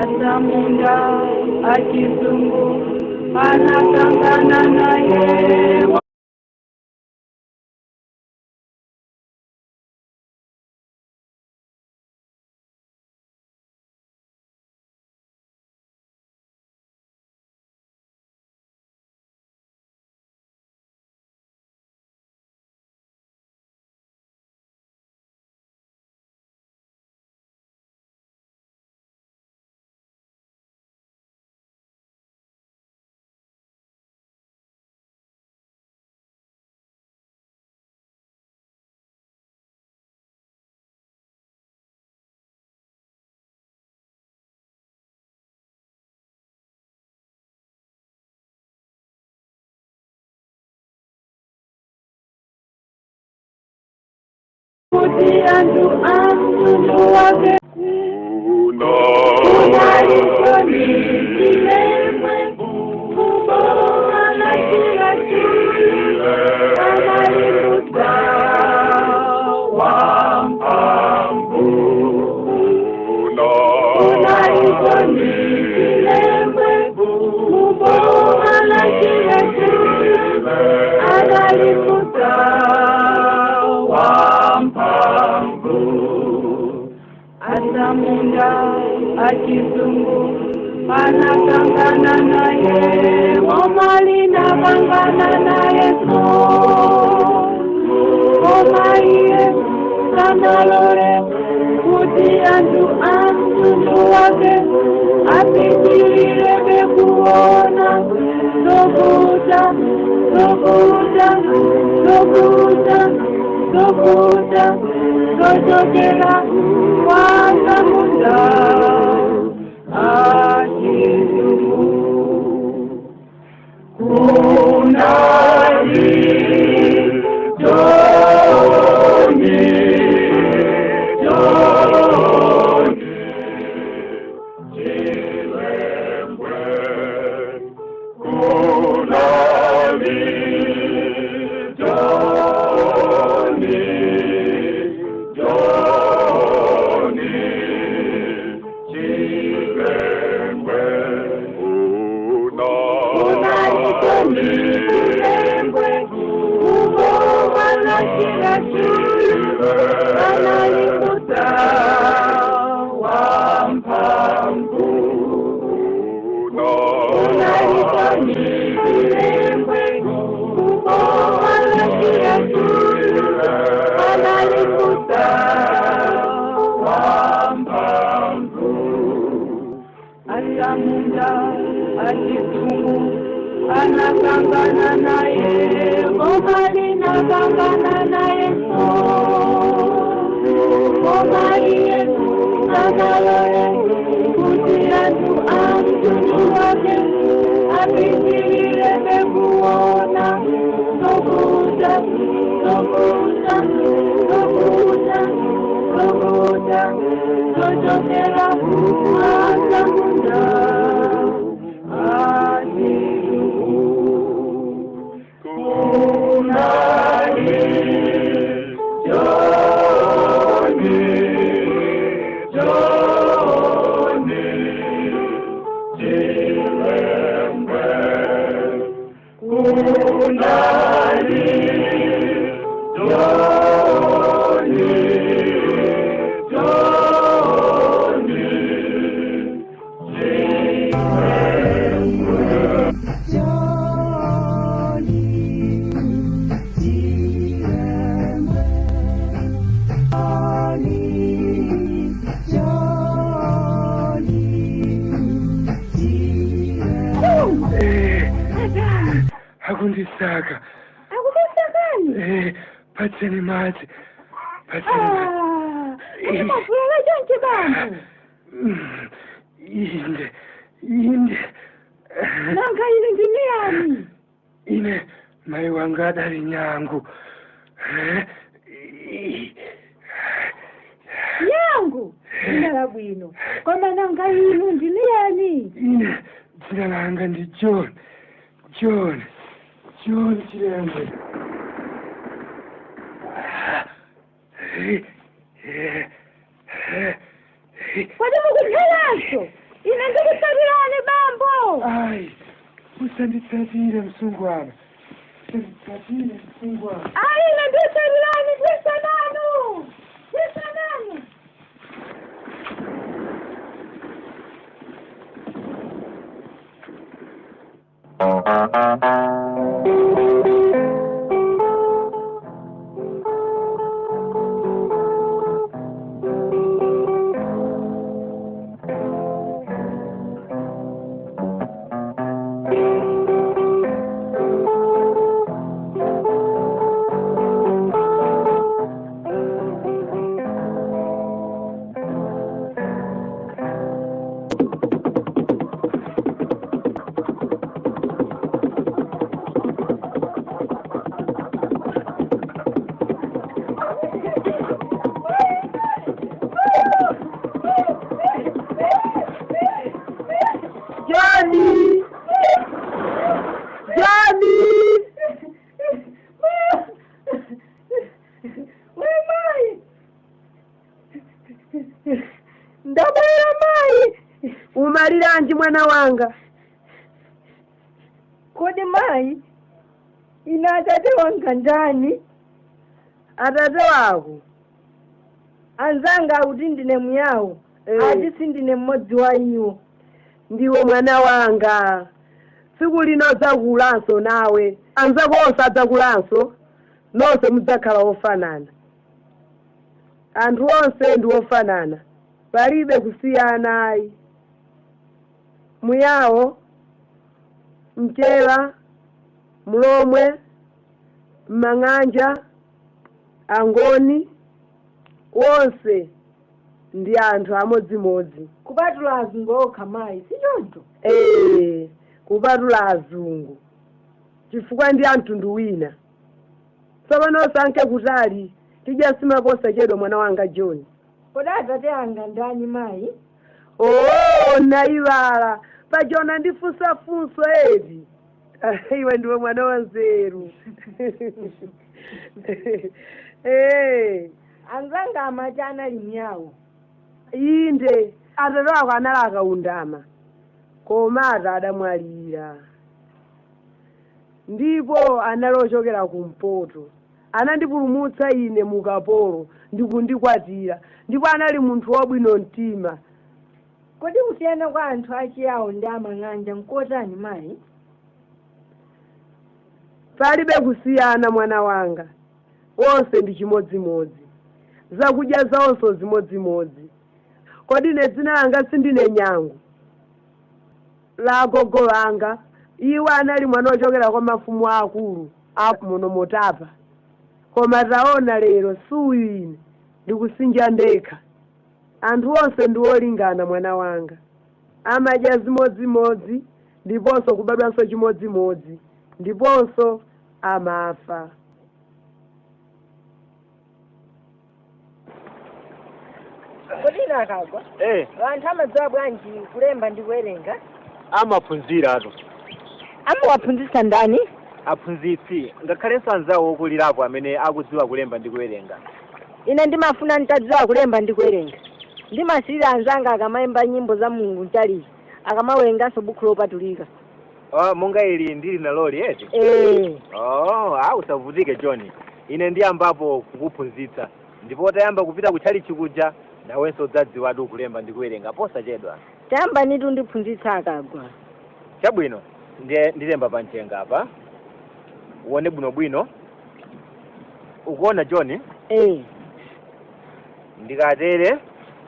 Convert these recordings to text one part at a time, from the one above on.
Asamunda akizungu anakangana naye. Kuti antu amtundu wake unalichonichilemwe kuboma na kila chulu analimuta wampambu unalichonichilemwe kuboma na kila chulu analimuta wampambu. Asamunda akizungu anakangana naye omalina kangana naye so omaiye kanalore kuti antu amtundu wake apitirire bekuona zokuta zokuta zokuta zokuta zochokera kwa Asamunda akizungu. Kunali Joni Joni Chilembwe kunali Joni Joni Chilembwe unalichoni chilembwe kuboma na kila chulu analimuta wampambu unalichoni chilembwe kuboma na kila chulu analimuta wampambu. Asamunda akizungu anakangana naye omalina kangana naye so omaiye kanalore kuti antu amtundu wake apitirire bekuona zokuta zokuta zokuta zokuta zochokera Asamunda akizungu. Kunali Joni Joni Chilembwe kunali Joni Joni Chilembwe. Joni Chilembwe Joni Joni Chilembwe. Akundisaka. Akukusakani? Patseni madzi. Patseni madzi. Unomavhura chonche bambo. Inde. Inde. Nanga ine ndine yani. Ine mai wanga adali nyangu. Nyangu. Dzina la bwino. Koma nanga inu ndine yani. Ine dzina langa ndi John. John. John Chilembwe. Kodi mukuphelanso? Usanditsatire msungwana, usanditsatire msungwana. Ayi, ine nditsatirani, ndisananu, ndisananu. Johnny! Johnny! We mayi, ndabwera mayi. Umaliranji mwana wanga? Kodi mayi, ine atate wanga ndani? Atate wako Anzanga akuti ndine muyawo, ati sindine mmodzi wa iwo. Ndiwe mwana wanga. Tsiku lino udzakulanso nawe, anzako onse adzakulanso, nonse mudzakhala ofanana. Anthu onse ndi ofanana, palibe kusiyana ayi. Muyawo, mchela, mlomwe, mang'anja, angoni, wonse ndi anthu amodzimodzi. Kupatula azungu okha mayi, si choncho? Ee, kupatula azungu, chifukwa ndi amtundu wina. Tsopano osanke kutali, tidya simaposachedwa mwana wanga John. Kodi atate anga ndani mayi? Oo, nayiwala pajona ndifunsa funso eti. Iwe ndiwe mwana wanzeru. Ee. Anzanga amati anali muyawo. Inde, atate wako anali akaundama, koma ata adamwalira, ndipo anali ochokera kumpoto. Anandipulumutsa ine mukapolo ndikundikwatira, ndipo anali munthu wabwino mtima. Kodi kusiyana kwa anthu achiyawo ndi amang'anja nkotani mayi? Palibe kusiyana mwana wanga, wonse ndi chimodzimodzi, zakudya zawonso zimodzimodzi. Kodi ine dzina langa sindine Nyangu la agogo langa? Iwo anali mwana ochokera kwa mafumu akulu a muno Motapa, koma taona lero suyu ine ndikusinja ndekha. Anthu onse ndi olingana mwana wanga, amadya zimodzimodzi, ndiponso kubadwanso chimodzimodzi, ndiponso amafa. Kodi ine akagwa, anthu amadziwa bwanji kulemba ndi kuwerenga? Amaphunziratu. Amawaphunzitsa ndani? Aphunzitsi, ngakhalenso anzawo okulirapo amene akudziwa kulemba ndi kuwerenga. Ine ndimafuna nditadziwa kulemba ndi kuwerenga. Ndimasirira anzanga akamayimba nyimbo za Mulungu mchalichi, akamawerenganso buku lopatulika. Oh, monga ili ndili naloli eti? Ee. Oh, ah, usavutike John, ine ndiyambapo kukuphunzitsa, ndipo tayamba kupita kutchalichi kuja, nawenso udzadziwatu kulemba ndi kuwerenga posachedwa. Tayamba nitu ndiphunzitsa akagwa. Chabwino, ndiye ndilemba pamchenga apa, uone bwinobwino. Ukuona John? Ee. Ndikatere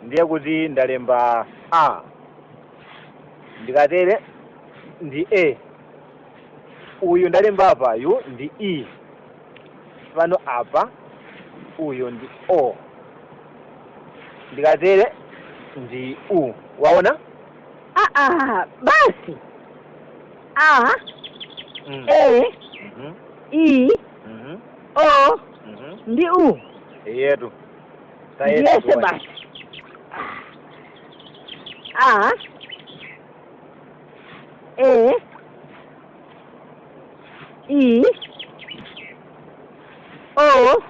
ndiye kuti ndalemba A, ndikatere ndi A, uyu ndalemba apa yu ndi E, pano apa uyu ndi O, ndikatere ndi U. Waona? Aa, basi A, E, I, O ndi U. Yetu. Ndiyese basi A, E, I, O,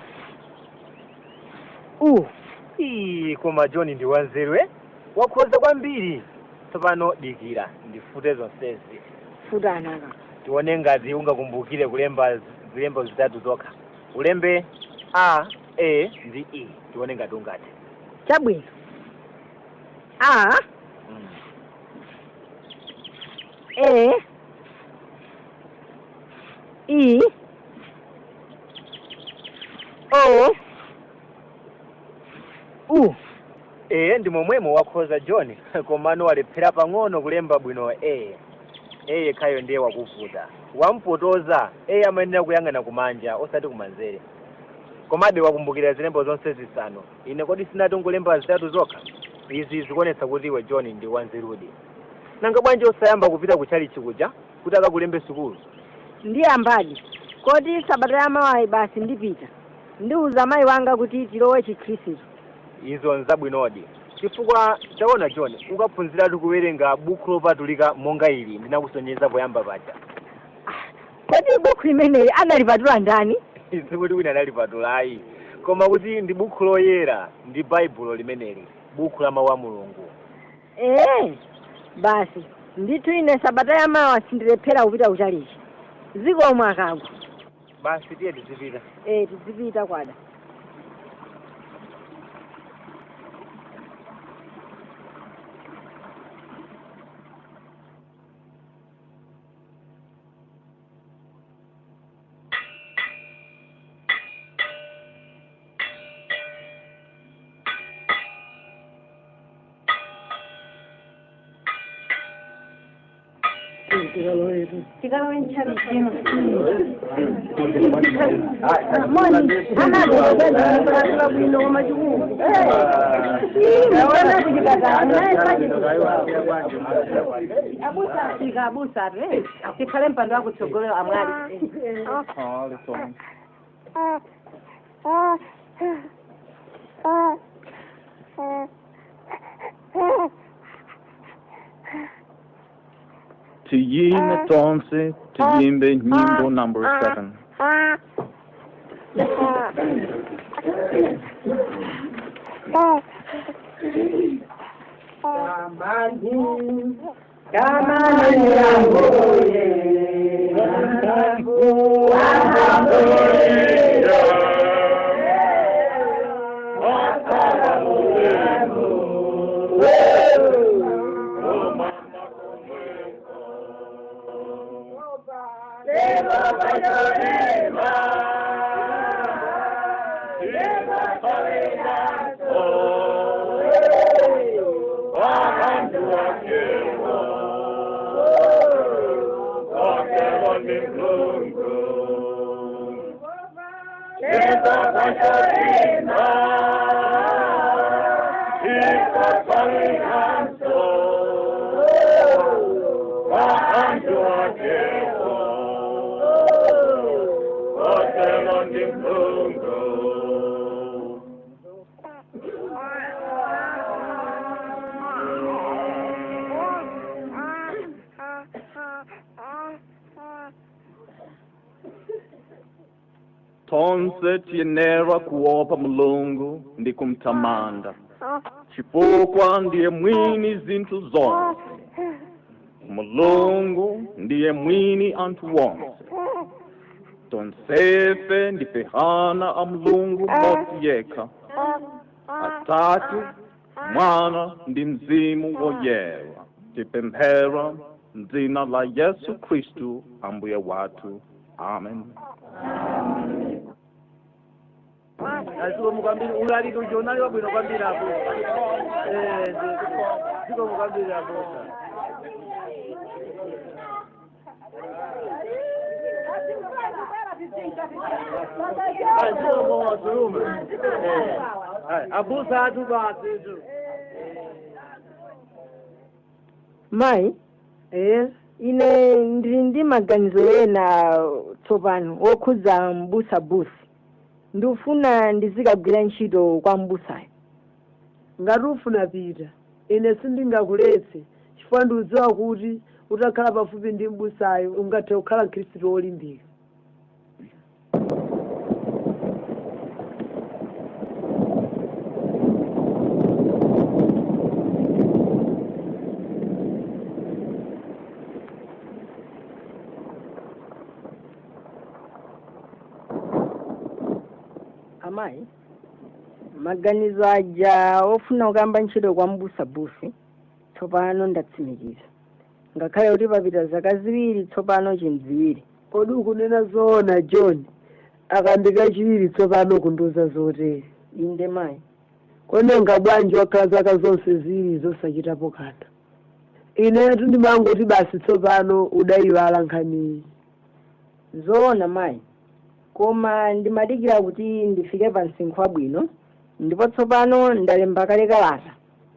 U. Ii, koma John ndi wanzeru wakhoza kwambiri. Tsopano dikira ndifute zonsezi. Futana aka. Tione ngati ungakumbukire kulemba zilembo zitatu zokha. Ulembe A, E ndi E. Tione ngati ungathe. Chabwino. A, E, I, O, U. E ndi momwemo wakhoza John, komano walephera pang'ono kulemba bwino E. E yekhayo ndiye wakuvuta. Wampotoza, E amayenera kuyang'ana kumanja osati kumanzere. Komabe wakumbukira zilembo zonse zisanu. Ine kodi sinati ungolemba zitatu zokha? Izi zikuonetsa kuti iwe John ndi wanzerudi. Nanga bwanji osayamba kupita kutchalichi kuja kuti akakulembe sukulu? Ndiyambadi. Kodi sabata yamawayi basi ndipita. Ndiuza mayi wanga kuti tilowe chikhristu. Izo nzabwinodi. Chifukwa taona John, ukaphunziratu kuwerenga buku lopatulika monga ili ndinakusonyeza poyamba paja. Kodi buku limeneli analipatula ndani? Sikuti wina analipatulayi, koma kuti ndi buku loyera, ndi baibulo limeneli, buku la mawu a Mulungu. Ee, basi ndithu ine sabata yamawa sindilephera kupita kuchalichi. Zikomo akagwa. Basi tiye tizipita. Ee, tizipita kwada. Abusa tikhale mpando wakutsogolera amwali. Tiyime tonse tiyimbe nyimbo number 7. Tonse tiyenera kuopa Mulungu ndi kumtamanda, chifukwa ndiye mwini zinthu zonse. Mulungu ndiye mwini anthu wonse. Tonsefe ndife ana a Mulungu mmodzi yekha, Atate, Mwana ndi Mzimu Woyera. Tipemphera m'dzina la Yesu Khristu Ambuye wathu. Amen. Zikomo kwambiri ulaliki uja unali wabwino kwambiri apo. Zikomo kwambiri apo. Zikomo wazulume. Abusa atu basi tu. Mayi, ine ndili ndi maganizo ena tsopano wokhudza mbusa busi. Ndifuna ndizikagwira ntchito kwa mbusayo. Ngati ufuna pita, ine sindingakuletse, chifukwa ndiudziwa kuti utakhala pafupi ndi mbusayo ungathe kukhala mkhristu wolimbika. Amayi, maganizo aja ofuna kukamba ntchito kwa mbusa Busi tsopano ndatsimikiza, ngakhale kuti papita zaka 2 tsopano chindziwiri. Kodi ukunena zoona, John? Akandika chiwiri tsopano kundiuza zotere. Inde mayi. Konenga bwanji wakhala zaka zonse ziwiri zosachitapo kanthu? Inetu ndimangoti basi tsopano udayiwala nkhaniyi. Zoona mayi, koma ndimadikira kuti ndifike pa msinkhu wabwino, ndipo tsopano ndalemba kale kalata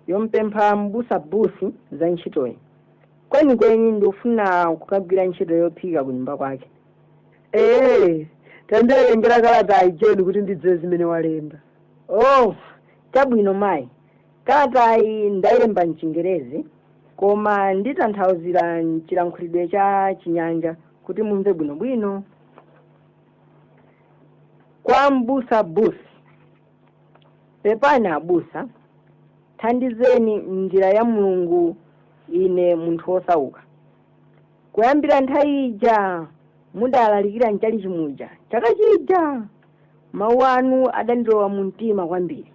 yompempha mbusa Busi za ntchitoyi. Kwenikweni ndikufuna kukagwira ntchito yophika ku nyumba kwake. Ee, tandiwerengera kalatayi, John, kuti ndidziwe zimene walemba. Oh, chabwino mayi. Kalatayi ndayilemba mchingerezi, koma nditanthauzira mchilankhulidwe cha Chinyanja kuti mumve bwinobwino. Kwa mbusa Busi. Pepani abusa, thandizeni njira ya Mulungu ine munthu wosauka. Kuyambira nthawi ija mudalalikira mchali chimuja chaka chija, mawu anu adandilowa mu mtima kwambiri,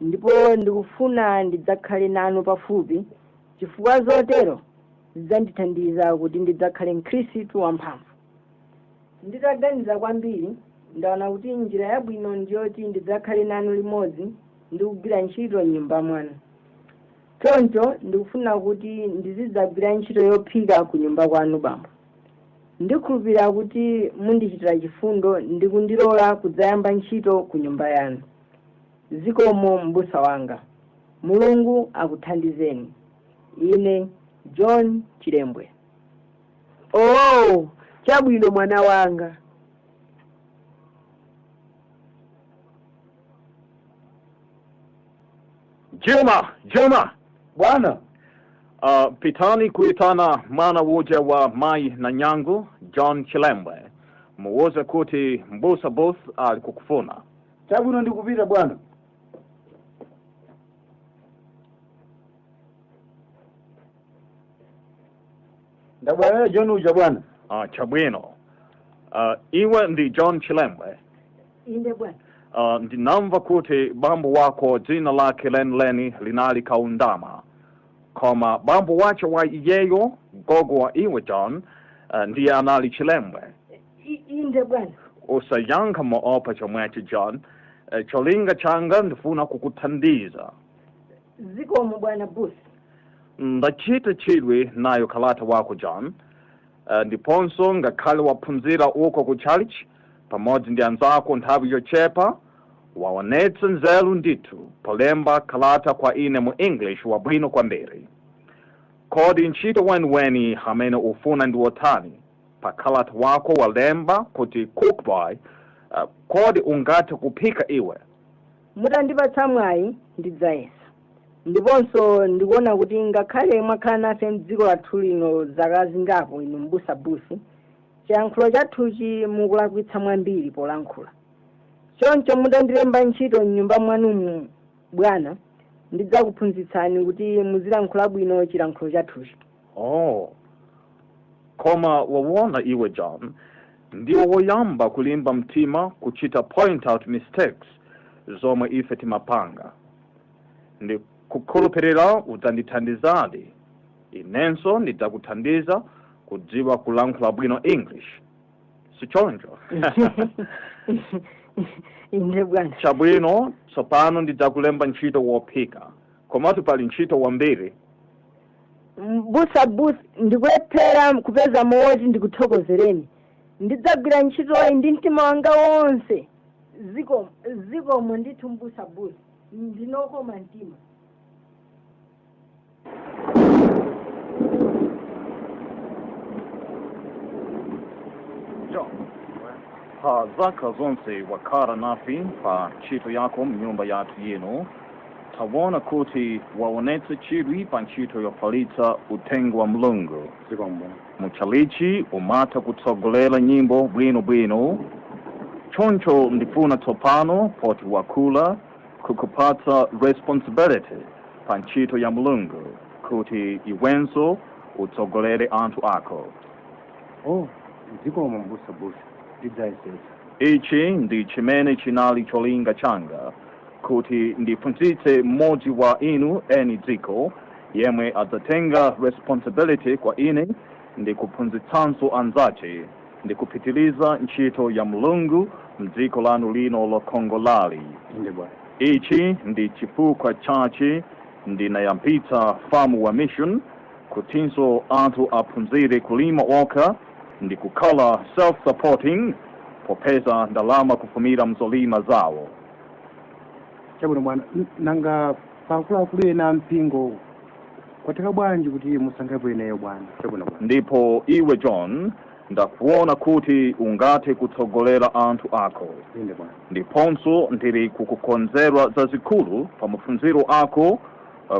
ndipo ndikufuna ndidzakhale nanu pafupi, chifukwa zotero zidzandithandiza kuti ndidzakhale mkhristu wamphamvu. Nditaganiza kwambiri, ndaona kuti njira yabwino ndiyoti ndidzakhale nanu limodzi ndi kugwira ntchito m'nyumba mwanu. Choncho ndikufuna kuti ndizidzagwira ntchito yophika ku nyumba kwanu bambo. Ndikhulupirira kuti mundichitira chifundo ndi kundilola kudzayamba ntchito ku nyumba yanu. Zikomo mbusa wanga. Mulungu akuthandizeni. Ine John Chilembwe. Oh, chabwino mwana wanga. Juma, Juma. Bwana. Pitani kuitana mwana woja wa mai na nyangu John Chilembwe, muwuze kuti mbusa Booth alikukufuna. Chabwino, ndikupita bwana. Ndabwera John uja bwana. Chabwino. Iwe ndi John Chilembwe? Inde bwana. Ndinamva kuti bambo wako dzina lake lenileni linali Kaundama, koma bambo wache wa iyeyo, gogo wa iwe John, ndiye anali Chilembwe. Inde bwana. Usayankha moopa chomwecho, John. Cholinga changa ndifuna kukuthandiza. Zikomo bwana Busi. Ndachita chidwi nayo kalata wako, John. Ndiponso ngakhale waphunzira uko ku church pamodzi ndi anzako nthawi yochepa, waonetsa nzeru ndithu polemba kalata kwa ine mu English wabwino kwambiri. Kodi ntchito weniweni amene ufuna ndi wotani? Pa kalata wako walemba kuti cookboy. Kodi ungathe kuphika iwe? Mutandipatsa mwayi ndidzayesa. Ndiponso ndikuona kuti ngakhale mwakhala nafe mdziko lathu lino zaka zingapo, inu mbusa Busi, chiyankhulo chathuchi mukulakwitsa mwambiri polankhula. Choncho mutandilemba ntchito mnyumba mwanumu bwana, ndidzakuphunzitsani kuti muzilankhula bwino chilankhulo chathuchi. Oh, koma wawona iwe John, ndiwo woyamba kulimba mtima kuchita point out mistakes zomwe ife timapanga. Ndi kukhulupirira udzandithandizadi, inenso ndidzakuthandiza kudziwa kulankhula bwino English, sichoncho? Inde bwana. Chabwino, tsopano ndidzakulemba ntchito wophika, komatu pali ntchito wambiri. Mbusa Busi, ndikulephera kupeza mowoti ndikuthokozereni. Ndidzagwira ntchitoyi ndi mtima wanga wonse. Zikomo, zikomo ndithu mbusa Busi, ndinokoma mtima. John, pa zaka zonse wakhala nafe pa ntchito yako mnyumba yathu yino, tawona kuti waonetsa chidwi pa ntchito yofalitsa uthenga wa Mulungu. Zikomo. Muchalichi umatha kutsogolera nyimbo bwinobwino. Choncho ndifuna tsopano, poti wakula, kukupatsa responsibility pa ntchito ya Mulungu kuti iwenso utsogolere anthu ako. Oh, zikomo mbusa Busi, ndidzayesetsa. Ichi ndi chimene chinali cholinga changa, kuti ndiphunzitse mmodzi wa inu eni dziko yemwe adzatenga responsibility kwa ine ndi kuphunzitsanso anzace ndi kupitiliza ntchito ya Mulungu mdziko lanu lino lokongolali. Inde bwana. Ichi ndi chifukwa chache ndinayambitsa famu wa mission, kutinso anthu aphunzire kulima okha ndi kukhala self-supporting popeza ndalama kufumira mzolima zawo. Chabwino bwana. Nanga paakuluakulu ena ampingo kwatheka bwanji kuti musankhepo ineyo bwana? Chabwino bwana. Ndipo iwe John, ndakuona kuti ungathe kutsogolera anthu ako. Inde bwana. Ndiponso ndili kukukonzera zazikulu pa maphunziro ako,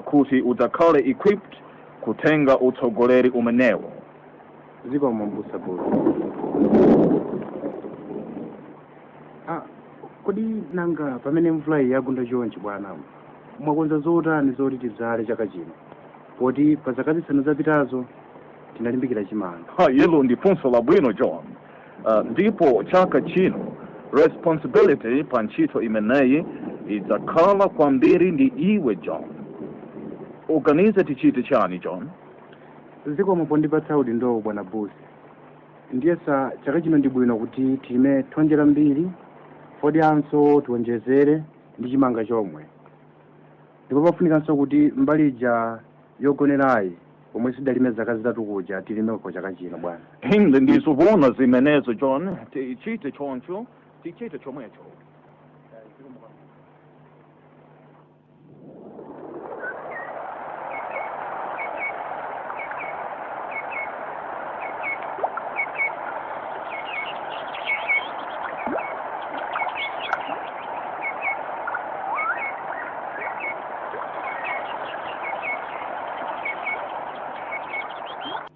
kuti udzakhale equipped kutenga utsogoleri umenewo. Zikomo mbusa Busi. Ah, kodi nanga pamene mvula iyi yagunda chonchi bwana, mwakonza zotani zoti tidzale chaka chino, poti pa zaka 5 zapitazo tinalimbikira chimanga? Ha, ilo ndi funso labwino John. Ndipo chaka chino responsibility pa ntchito imeneyi idzakhala kwambiri ndi iwe John. Uganize tichite chani John? Zikomo pondipatsa udindowo bwana Busi. Ndiyesa chaka chino ndi bwino kuti tilime thonje lambiri, fodyanso tiwonjezere ndi chimanga chomwe. Ndipo pafunikanso kuti mbali ija yogonerayi pomwe sidalime zaka 3 kuja tilimeko chaka chino bwana. Inde ndizobona zimenezo John, tichite choncho, tichite chomwecho.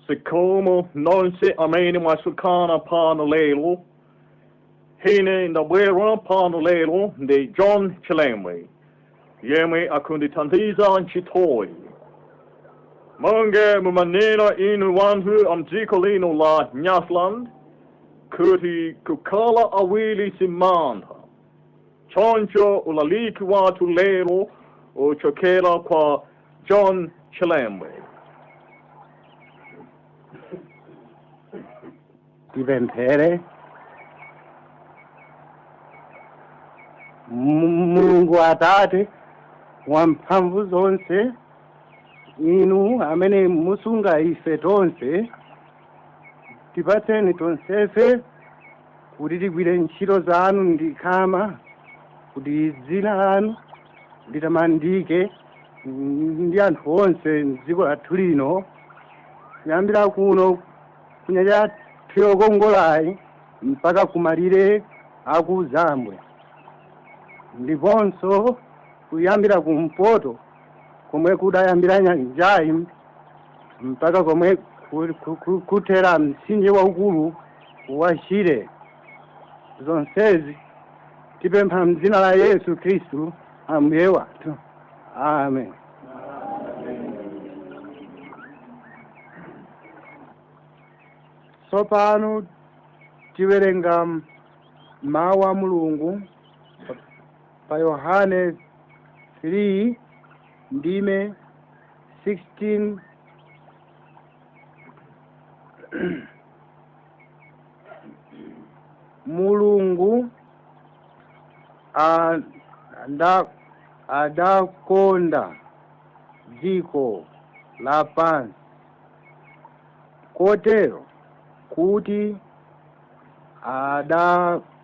Zikomo nonse amene mwasonkhana pano lero. Ine ndabwera pano lero ndi John Chilembwe yemwe akundithandiza ntchitoyi. Monga mumanena inu wanthu amdziko lino la Nyasaland kuti kukhala awiri simantha. Choncho ulaliki wathu lero uchokera kwa John Chilembwe. Tipemphere. Mulungu Atate wamphamvu zonse, inu amene musunga ife tonse, tipatseni tonsefe kuti tigwire ntchito zanu ndi khama, kuti dzina lanu litamandike ndi anthu onse mdziko lathu lino, kuyambira kuno kunyanja yokongolayi mpaka kumalire aku Zambwe, ndiponso kuyambira kumpoto komwe kudayambira nyanjayi mpaka komwe kuthera mtsinje waukulu wa Shire. Zonsezi tipempha mdzina la Yesu Khristu Ambuye wathu. Amen. Tsopano tiwerenga mawu a Mulungu pa Yohane 3 ndime 16 Mulungu adakonda dziko lapansi kotero kuti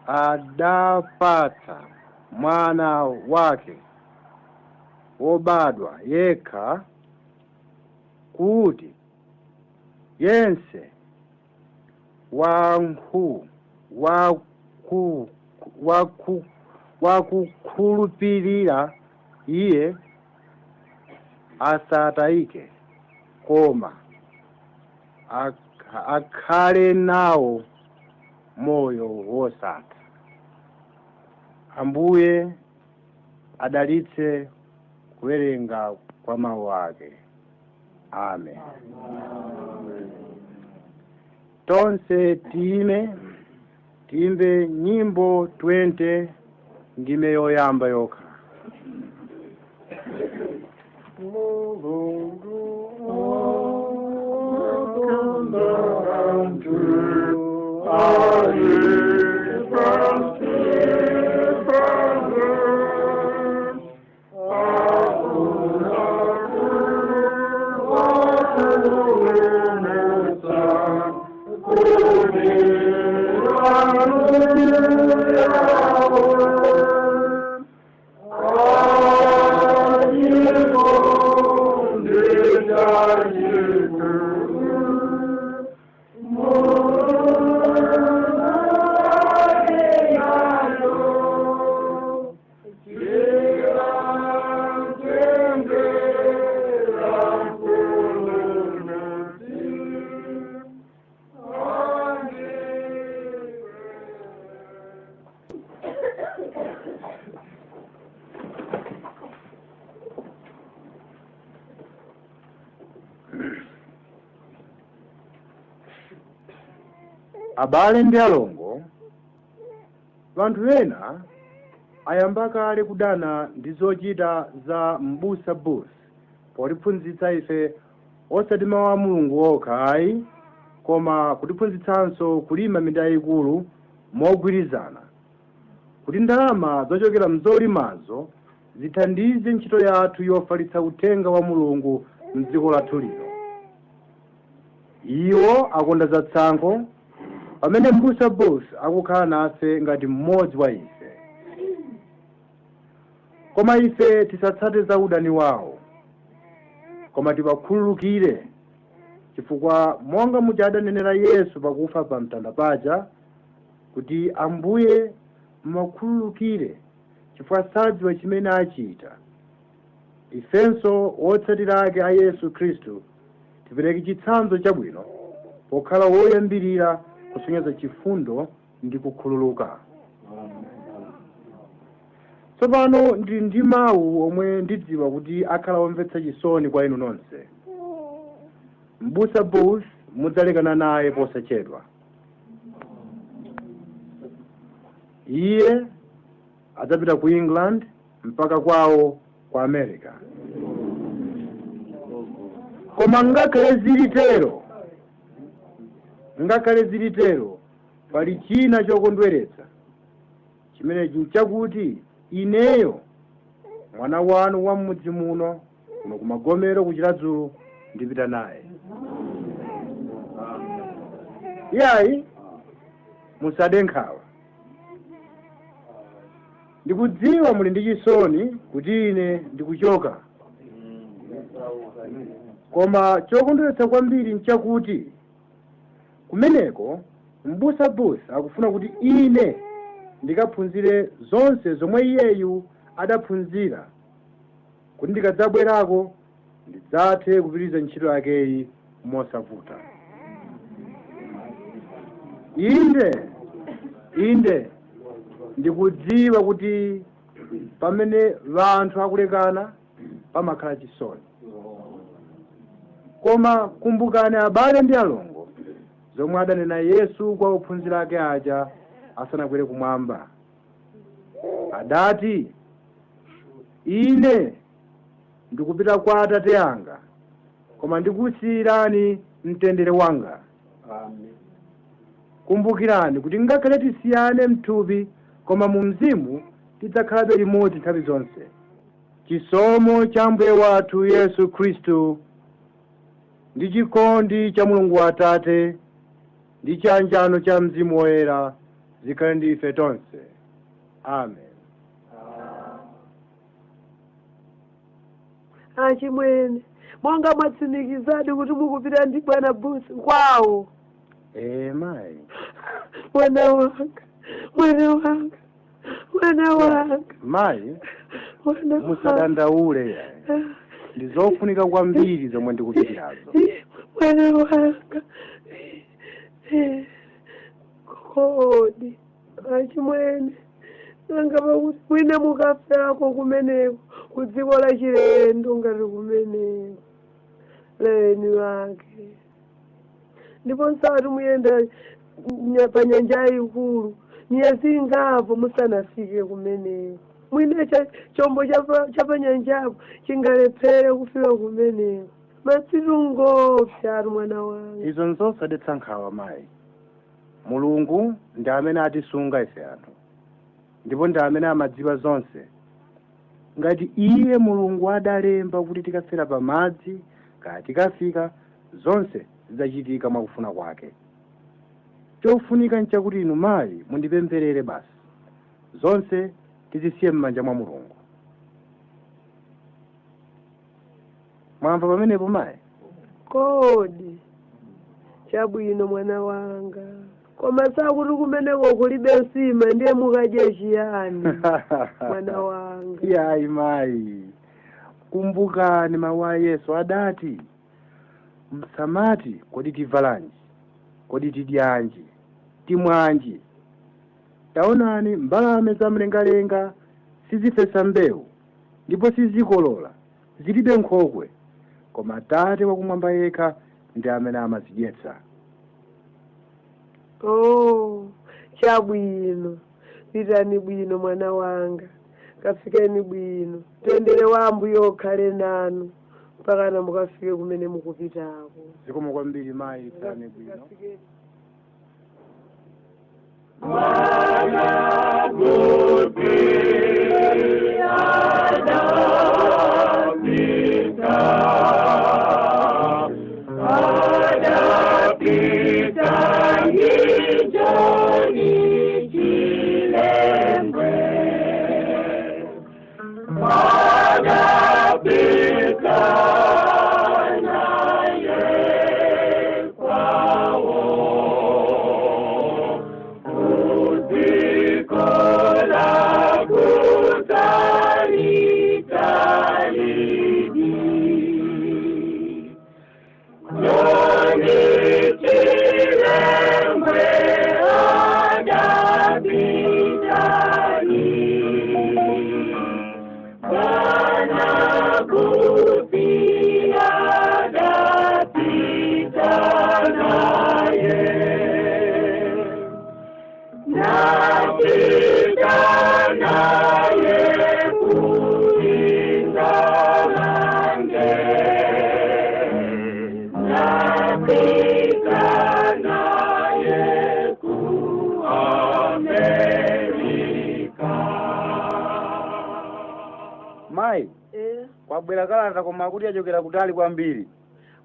adapatsa mwana wake wobadwa yekha, kuti yense wakukhulupirira iye asatayike, koma akhale nawo moyo wosatha. Ambuye adalitse kuwerenga kwa mawu ake. Amen. Tonse time Tiyimbe nyimbo 20 ndime yoyamba yokha. Mulungu akonda anthu ali pansi pano, akuna kuwapulumutsa kuti anu Abale ndi alongo, vanthu ena ayamba kale kudana ndi zochita za M'busa Booth potiphunzitsa ife osati mawu a Mulungu okha ayi, koma kutiphunzitsanso kulima minda yayikulu mogwirizana, kuti ndalama zochokera mzolimazo zithandize ntchito yathu yofalitsa uthenga wa Mulungu mdziko lathu lino. Iwo akonda zatsankho pamene M'busa Booth akukhala nafe ngati mmodzi wa ife. Koma ife tisatsate za udani wawo, koma tiwakhululukire, chifukwa monga muja adanenera Yesu pakufa pa mtanda paja kuti Ambuye muwakhululukire chifukwa sadziwa chimene achita. Ifenso wotsatira ake a Yesu Khristu tipereke chitsanzo chabwino pokhala woyambirira kusonyeza chifundo ndi kukhululuka. Tsopano ndili ndi mawu omwe ndidziwa kuti akhala omvetsa chisoni kwa inu nonse. M'busa Booth mudzalekana naye posachedwa. Iye adzapita ku England mpaka kwawo kwa America. Koma ngakhale zilitero, pali china chokondweretsa chimenechi nchakuti ineyo mwana wanu wa mmudzi muno kuno kumagomero kuchiradzulu ndipita naye. Iyayi, musade nkhawa. Ndikudziwa muli ndi chisoni kuti ine ndikuchoka, koma chokondweretsa kwambiri nchakuti kumeneko M'busa Booth akufuna kuti ine ndikaphunzire zonse zomwe iyeyu adaphunzira, kuti ndikadzabwerako ndidzathe kupitiriza ntchito yakeyi mosavuta. Inde ndikudziwa kuti pamene vanthu akulekana pamakhala chisoni, koma kumbukani abale ndi alongo zomwe adanena Yesu kwa ophunzira ake aja asanakwere kumwamba. Adati, ine ndikupita kwa Atate anga, koma ndikusiyirani mtendere wanga. Amen. Kumbukirani kuti ngakhale tisiyane mthupi, koma mu mzimu tidzakhalabe limodzi nthawi zonse. Chisomo cha Ambuye wathu Yesu Khristu ndi chikondi cha Mulungu Atate ndi chiyanjano cha Mzimu Woyera zikhale ndi ife tonse. Amen. Achimwene, monga mwatsimikizadi kuti mukupita ndi bwana Booth kwawo. Mayi. Mwana wanga, mwana wanga, mwana wanga. Mayi, mwana wanga. Musadandaule yayi. Ndi zofunika kwambiri zomwe ndikupitirazo. Mwana wanga. Kodi achimwene, nanga pakuti mwina mukafako kumeneko ku dziko la chilendo ngati kumeneko leni wake, ndipo nsati muyenda pa nyanja yayikulu miyezi ingapo musanafike kumeneko. Mwine chombo chapanyanjapo chingalephere kufika kumeneko. Madzitu ngopsa mwana wanga. Izo nzosadetsa nkhawa mayi. Mulungu ndi amene atisunga ife anthu, ndipo ndi amene amadziwa zonse. Ngati iye Mulungu adalemba kuti tikafera pamadzi kaya tikafika, zonse zidzachitika mwakufuna kwake. Chofunika nchakuti inu mayi mundipempherere basi, zonse tizisiye m'manja mwa Mulungu. Mwamva pamenepo mayi? Kodi chabwino mwana wanga, koma sakuti kumeneko kulibe nsima, ndiye mukadye chiyani mwana wanga? Iyayi mayi, kumbukani mawu a Yesu adati, msamati kodi tivalanji, kodi tidyanji, timwanji. Taonani mbalame zamlengalenga sizifesa mbewu ndipo sizikolola, zilibe nkhokwe, koma Tate wakumwamba yekha ndi amene amazidyetsa. Oh, chabwino, pitani bwino mwana wanga, kafikeni bwino. Mtendere wa Ambuye ukhale nanu mpakana mukafike kumene mukupitako. Zikomo kwambiri mayi, pitani bwino. Kafikeni. Mwana kuti adapita, adapita njoni Chilembwe, adapita naye kwawo. Kuziko la kutali talidi, Joni Chilembwe adapitali, Bwana kuti adapita naye. Napita naye kuingalande, napita naye ku Amerika. Mayi, kwabwera kalata koma kuti achokera kutali kwambiri.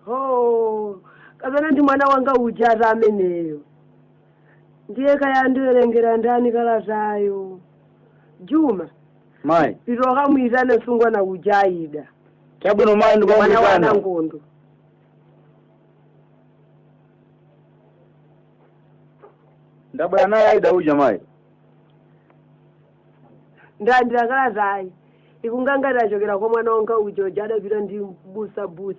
Ho, kapena ndi mwana wanga uja ati ameneyo. Ndiye kaya ndiwerengera ndani kalatayo? Juma, Mayi. pita wakamuyitane msungwana uja Aida. Chabwino mayi, Mwana wa ndikamuyitana. Nangondo. Ndabwera naye Aida uja mayi. Ndalandira kalatayi, ikungangati achokera kwa mwana wanga uja uja adapita ndi busa busa.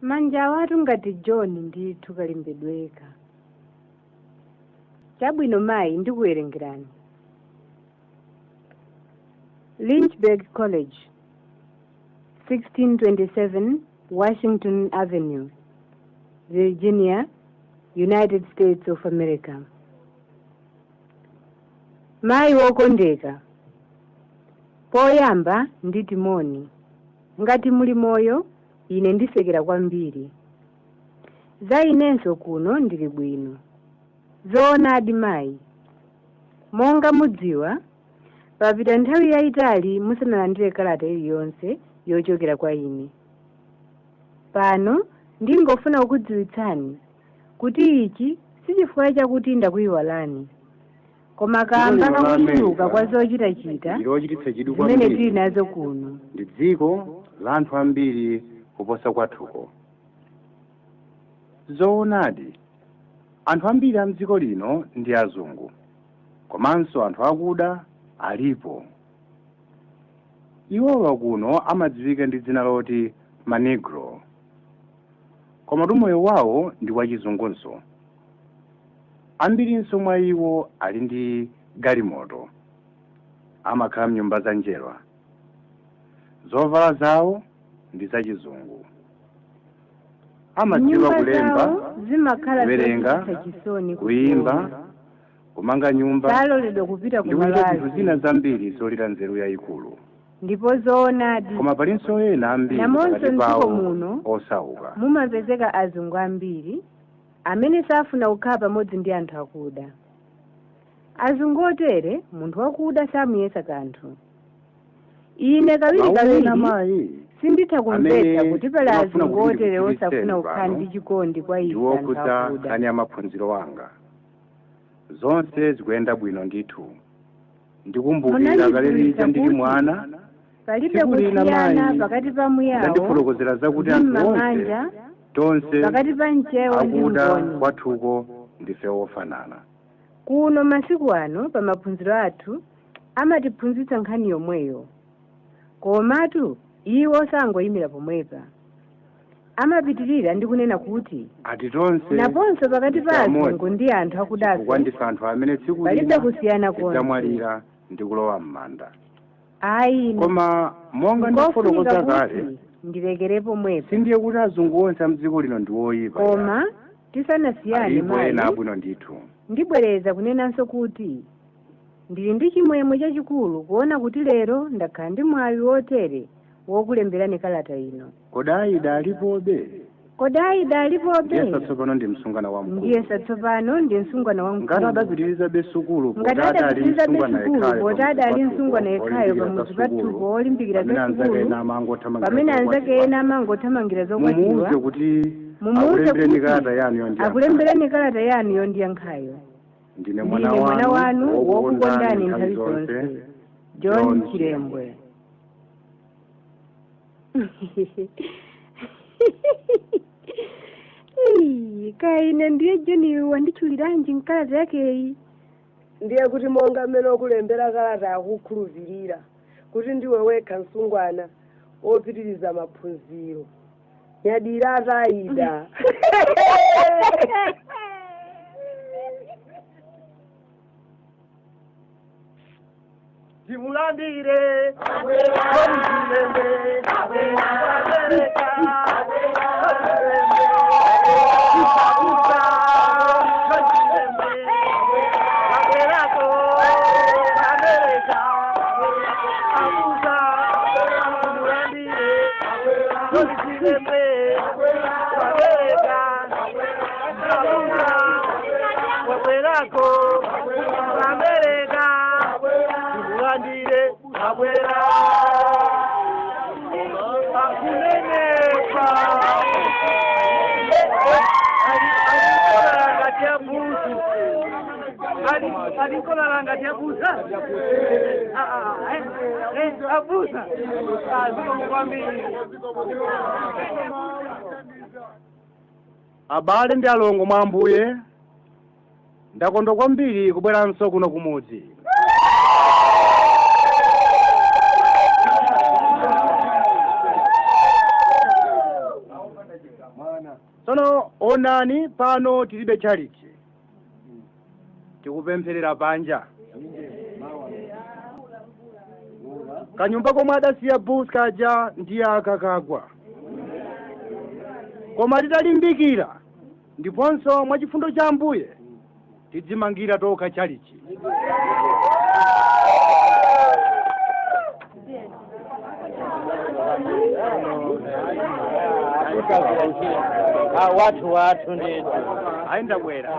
Manja awatu ngati John ndithu kalembedweka. Chabwino mayi, ndikuwerengerani. Lynchburg College, 1627 Washington Avenue, Virginia, United States of America. Mayi wokondeka, poyamba nditi moni. Ngati muli moyo, ine ndisekera kwambiri. Za inenso kuno ndili bwino. Zoonadi mayi, monga mudziwa, papita nthawi yayitali musanalandire kalata iliyonse yochokera kwa ine. Pano ndingofuna kukudziwitsani kuti ichi si chifukwa chakuti ndakuyiwalani, koma kamba Dziko lino la kakuchuluka kwa America zochitachita ndi lochititsa chidwi zimene tili kwambiri. nazo kuno. Ndi dziko la anthu ambiri kuposa kwathuko. Zoonadi, anthu ambiri a mdziko lino ndi azungu, komanso anthu akuda alipo. Iwowa kuno amadziwika ndi dzina loti Manegro, koma moyo wawo ndi wachizungunso. Ambirinso mwa iwo ali ndi galimoto, amakhala mnyumba za njerwa, zovala zawo ndi zachizungu. Amadziwa Nyumba kulemba, zawo zimakhala kuwerenga, zochititsa chisoni kuyimba, kuziona. kumanga nyumba Saloledwa kupita ndi kuchita zinthu kumalazi. zina zambiri zolira nzeru yayikulu. Ndipo zoonadi, Koma palinso ena ambiri namonso pakati mdziko pawo muno osauka. mumapezeka azungu ambiri amene safuna kukhala pamodzi ndi anthu akuda. Azungu otere munthu wakuda samuyesa kanthu. Ine Mawu ena kawirikawiri mayi sinditha kumvetsa amene kuti pali ndimafuna azungu kuti otere osafuna ndikudziwitseni kukhala pano ndi chikondi kwa ife anthu ndiwokhudza akuda. nkhani ya maphunziro wanga. Zonse zikuyenda bwino ndithu. Ndikumbukira kale lija Munandidziwitsa ndili kuti mwana, palibe tsiku lina kusiyana mayi pakati pa muyawo ndandifotokozera zakuti ndi anthu onse mmang'anja, tonse pakati pa mchewa ndi akuda mngoni. kwathuko ndife ofanana. Kuno masiku ano pa maphunziro athu amatiphunzitsa nkhani yomweyo, komatu iwo sangoyimira pomwepa, amapitirira ndi kunena kuti Ati tonse naponso pakati pa ndife azungu amodzi ndi anthu chifukwa akudafe ndife anthu amene tsiku palibe lina kusiyana konse. tidzamwalira ndi kulowa m'manda. Ayi, Koma monga nkofunika ndafotokoza kale, kuti ndilekere pomwepa. sindiye kuti azungu onse a mdziko lino ndi oyipa. Koma tisanasiyane Alipo ena mayi, abwino ndithu. ndibwereza kunenanso kuti ndili ndi chimwemwe chachikulu kuona kuti lero ndakhala ndi mwayi wotere wokulemberani kalata ino. Kodi Aida alipobe? Kodi Aida alipobe? Ndiyesa tsopano ndi msungwana wamkulu. Ndiyesa tsopano ndi msungwana Ngati wamkulu. adapitirizabe sukulu Ngati poti adali adapitirizabe msungwana sukulu yekhayo poti pamudzi adali pathupo msungwana yekhayo olimbikira za pamudzi sukulu, pathupo olimbikira pamene za anzake sukulu, ena amangothamangira pamene anzake zokwatiwa. ena amangothamangira zokwatiwa, Mumuwuze kuti mumuwuze akulembereni kuti kalata yanu yondiyankhayo. akulembereni kalata yanu yondiyankhayo. Ndine mwana Ndine mwana wanu wanu wokukondani wokukondani nthawi nthawi zonse, zonse, John John Chilembwe. Ii, kaine ndiye John wanditchuliranji mkalata yakeyi? Ndiye kuti monga mmene ukulembera kalata akukhulupirira kuti ndiwe wekha msungwana wopitiriza maphunziro. Nyadira atayida. Timulandire John Chilembwe, Amerika, John Chilembwe, wabwerako Amerika, abusa timulandire John Chilembwe, Amerika, abusa wabwerako Amerika, timulandire abwera akunenepa alikolala ngati abusa abusa zikomo kwambiri. Abale ndi alongo mwa Ambuye, ndakondwa kwambiri kubweranso kuno kumudzi. Tsono onani pano tilibe chalichi, tikupempherera panja. Kanyumba komwe adasiya busi kaja ndiye akakagwa. Koma titalimbikira ndiponso mwachifundo cha Ambuye tidzimangira tokha chalichi. Watu watu ndithu. Ayi ndabwera.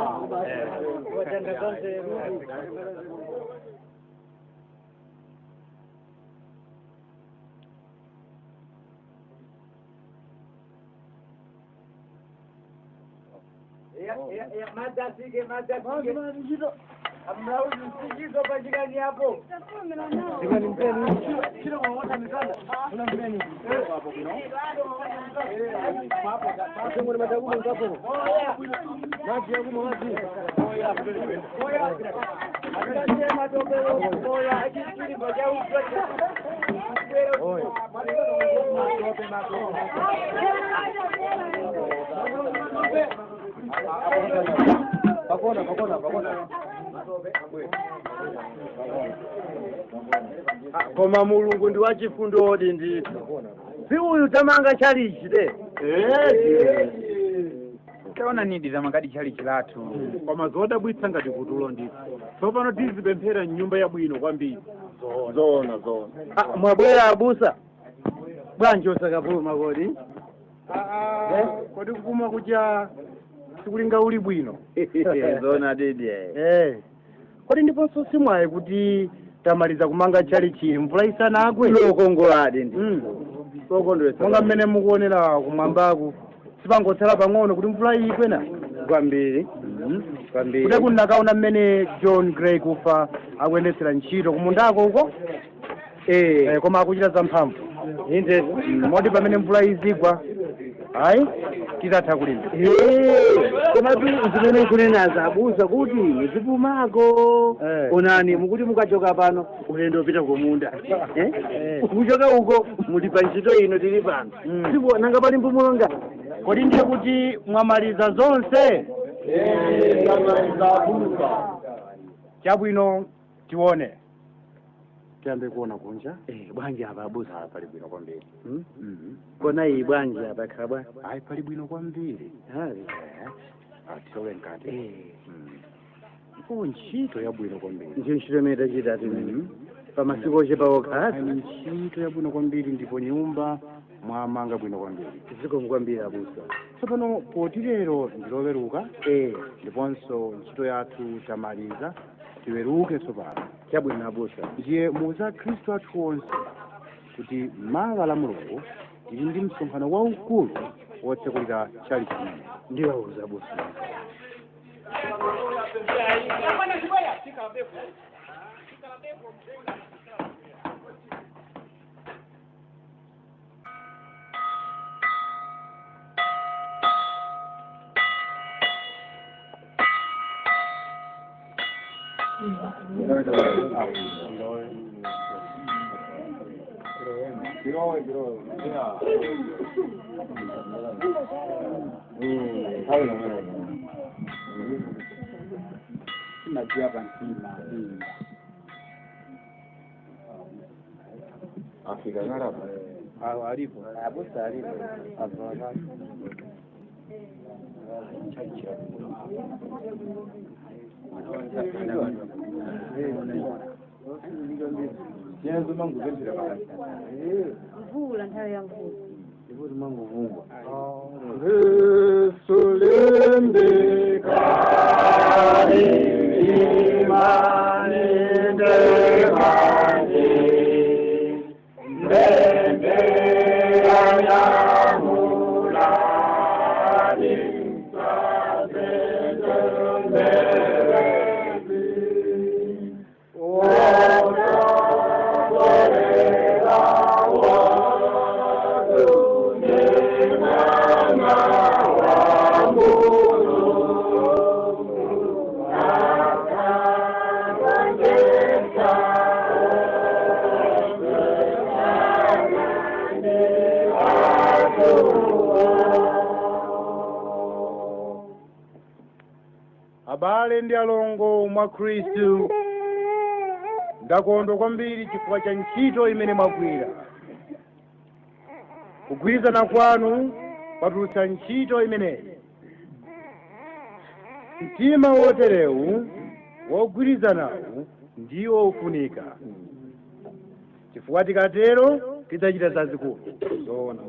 Koma Mulungu ndi wachifundodi ndithu. Si uyu tamanga chalichi de. Taona nidi zamangadi chali chilathu. Koma zodabwitsa ngati kutulo ndithu. Tsopano tizipemphera mnyumba yabwino kwambiri. Zoona zoona. Mwabwera abusa. Bwanji osakapuma kodi? Kodi kupuma kuja sikulinga uli bwino. Zoona didi. Kodi ndiponso simwayi kuti tamaliza kumanga chalichi mvula isanagwe? Lokongoladi ndi. Lokondwetsa. Monga mmene mukuonera kumwambaku sipangotsala pang'ono kuti mvula igwe na kwambiri. Kwambiri. Kuti kunakaona mmene John Gray kufa akuyendetsera ntchito kumundako uko. Koma akuchita zamphamvu. Inde. Moti pamene mvula izigwa ayi tizatha kulima. Koma zimene kunenaza abusa kuti muzipumako. Onani mukuti mukachoka pano ulendo upita kumunda. Kuchoka uko muli pa ntchito ino tili pano. Ndipo nanga pali mpumulo ngati? Kodi ndiye kuti mwamaliza zonse? Tamaliza abusa. Chabwino tione. Tiyambe kuona kunja. Bwanji apa abusa? Pali bwino kwambiri. Kona iyi bwanji apa ikhala bwanji? Ayi pali bwino kwambiri. Tilowe mkati. Ntchito yabwino kwambiri. Ndiyo ntchito imene tachita timene. Pamasiku ochepa okha. Ntchito yabwino kwambiri ndipo nyumba mwamanga bwino kwambiri. Zikomo kwambiri abusa. Tsopano poti lero ndiloweruka. Ndiponso ntchito yathu tamaliza. Tiweruke tsopano. Chabwino abusa. Ndiye muuza Khristu athu onse kuti mawa la Mulungu tili ndi msonkhano waukulu wotsekulira chali chimene. Ndiwauza abusa. Afika ngalapa. Alipo. Abusa alipo. Mvula nthawi ya mvula. Abale ndi alongo mwa Khristu, ndakondwa kwambiri chifukwa cha ntchito imene mwagwira. Kugwirizana kwanu kwatulutsa ntchito imeneyi. Mtima woterewu wogwirizanawu ndiwo ufunika, chifukwa tikatero tidzachita zazikulu. Zoona.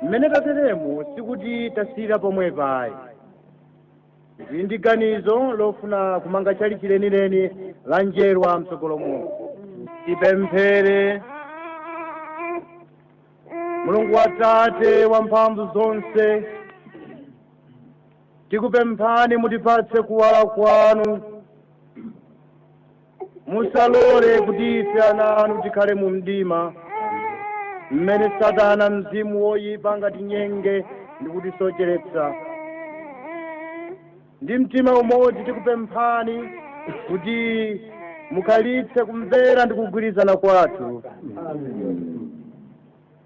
Mmene tateremu sikuti tasiyira pomwepa ayi. Ndi ndi ganizo lofuna kumanga chali lenileni la njerwa mtsogolo muno. Tipemphere. Mulungu wa Tate wamphamvu zonse, tikupemphani mutipatse kuwala kwanu. Musalole kuti ife ana anu tikhale mu mdima mmene Satana mzimu woyipa angatinyenge ndi kutisocheretsa. Ndi mtima umodzi tikupemphani kuti mukhalitse kumvera ndi kugwirizana kwathu.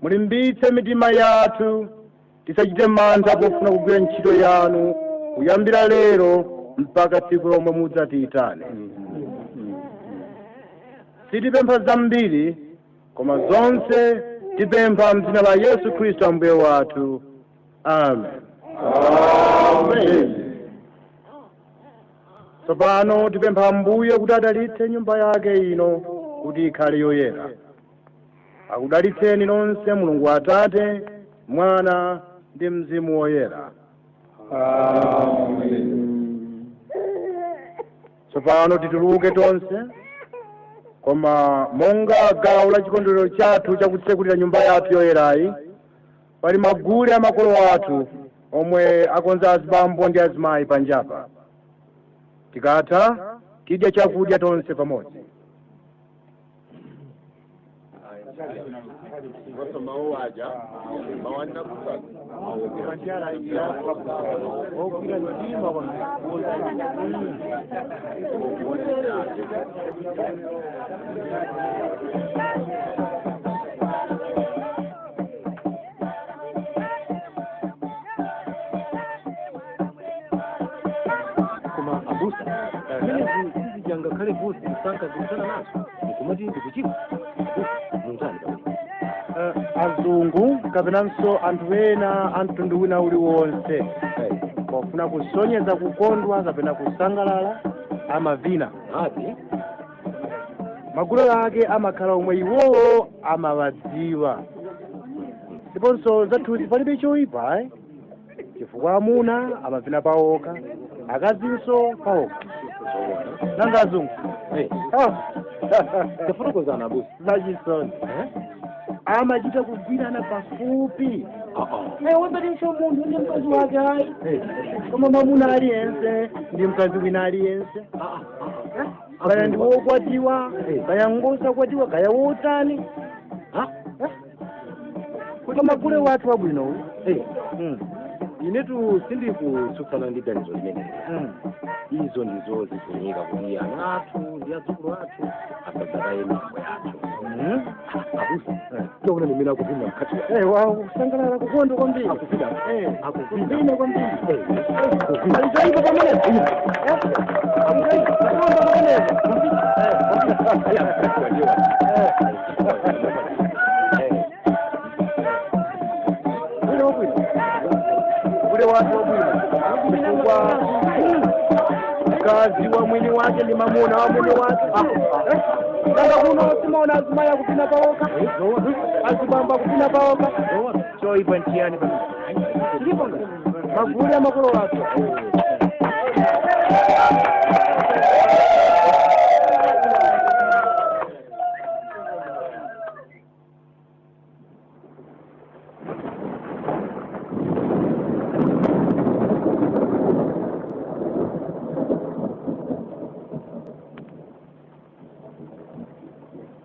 Mulimbitse mitima yathu, tisachite mantha pofuna kugwira ntchito yanu kuyambira lero mpaka tsiku lomwe mudzatiyitane. Sitipempha zambiri, koma zonse tipempha mdzina la Yesu Khristu Ambuye wathu. Amen. Amen. Tsopano tipempha Ambuye kuti adalitse nyumba yake ino kuti ikhale yoyera. Akudalitseni nonse Mulungu Atate, Mwana ndi Mzimu Woyera. Amen. Tsopano tituluke tonse, koma monga gawo la chikondwerero chathu chakutsekulira nyumba yathu yoyerayi, pali magule a makolo athu omwe akonza azibambo ndi azimayi panjapa. Tikatha tidya chakudya tonse pamodzi. Koma abusa, zimene sizijanga khale busi msankazikuzana nazo ndikumati ndikuchimwa abusa mungani pamene Azungu kapenanso anthu ena a mtundu wina uliwonse pofuna kusonyeza kukondwa kapena kusangalala amavina. Ati magulu ake amakhala omwe iwowo amawadziwa. Ndiponso zathuzi palibe choyipa chifukwa amuna amavina paokha, akazinso paokha. Nanga azungu tafotokozana abusa. Zachisoni amachita kugwirana pafupi. Wambatinso munthu ndi mkazi wake ayi, koma mwamuna aliyense ndi mkazi wina aliyense, kaya ndi wokwatiwa kaya ngosakwatiwa kaya wotani. Koma gule wathu wabwino uyu. Inetu sindikutsutsana ndi ganizo limeneli. Izo ndizo zifunika kuti ana athu ndi adzukulu athu asadzataye miyambo yathu. Abusa, tiona mimene akuvina mkhati Wakusangalala kukondwa kwambiri. Akuvina. Akuvina kwambiri. Alichoipa pamenepo. Kukondwa pamenepo. Bwino wabwino. Ule watu wabwino. Chifukwa mkazi wa mwini wake ndi mamuna wa mwini wake. Nanga kuno simaona azimayi akupina paokha, azibambo akupina paokha. Choyipa nchiyani pamene? Ndipo magulu ya makolo athu.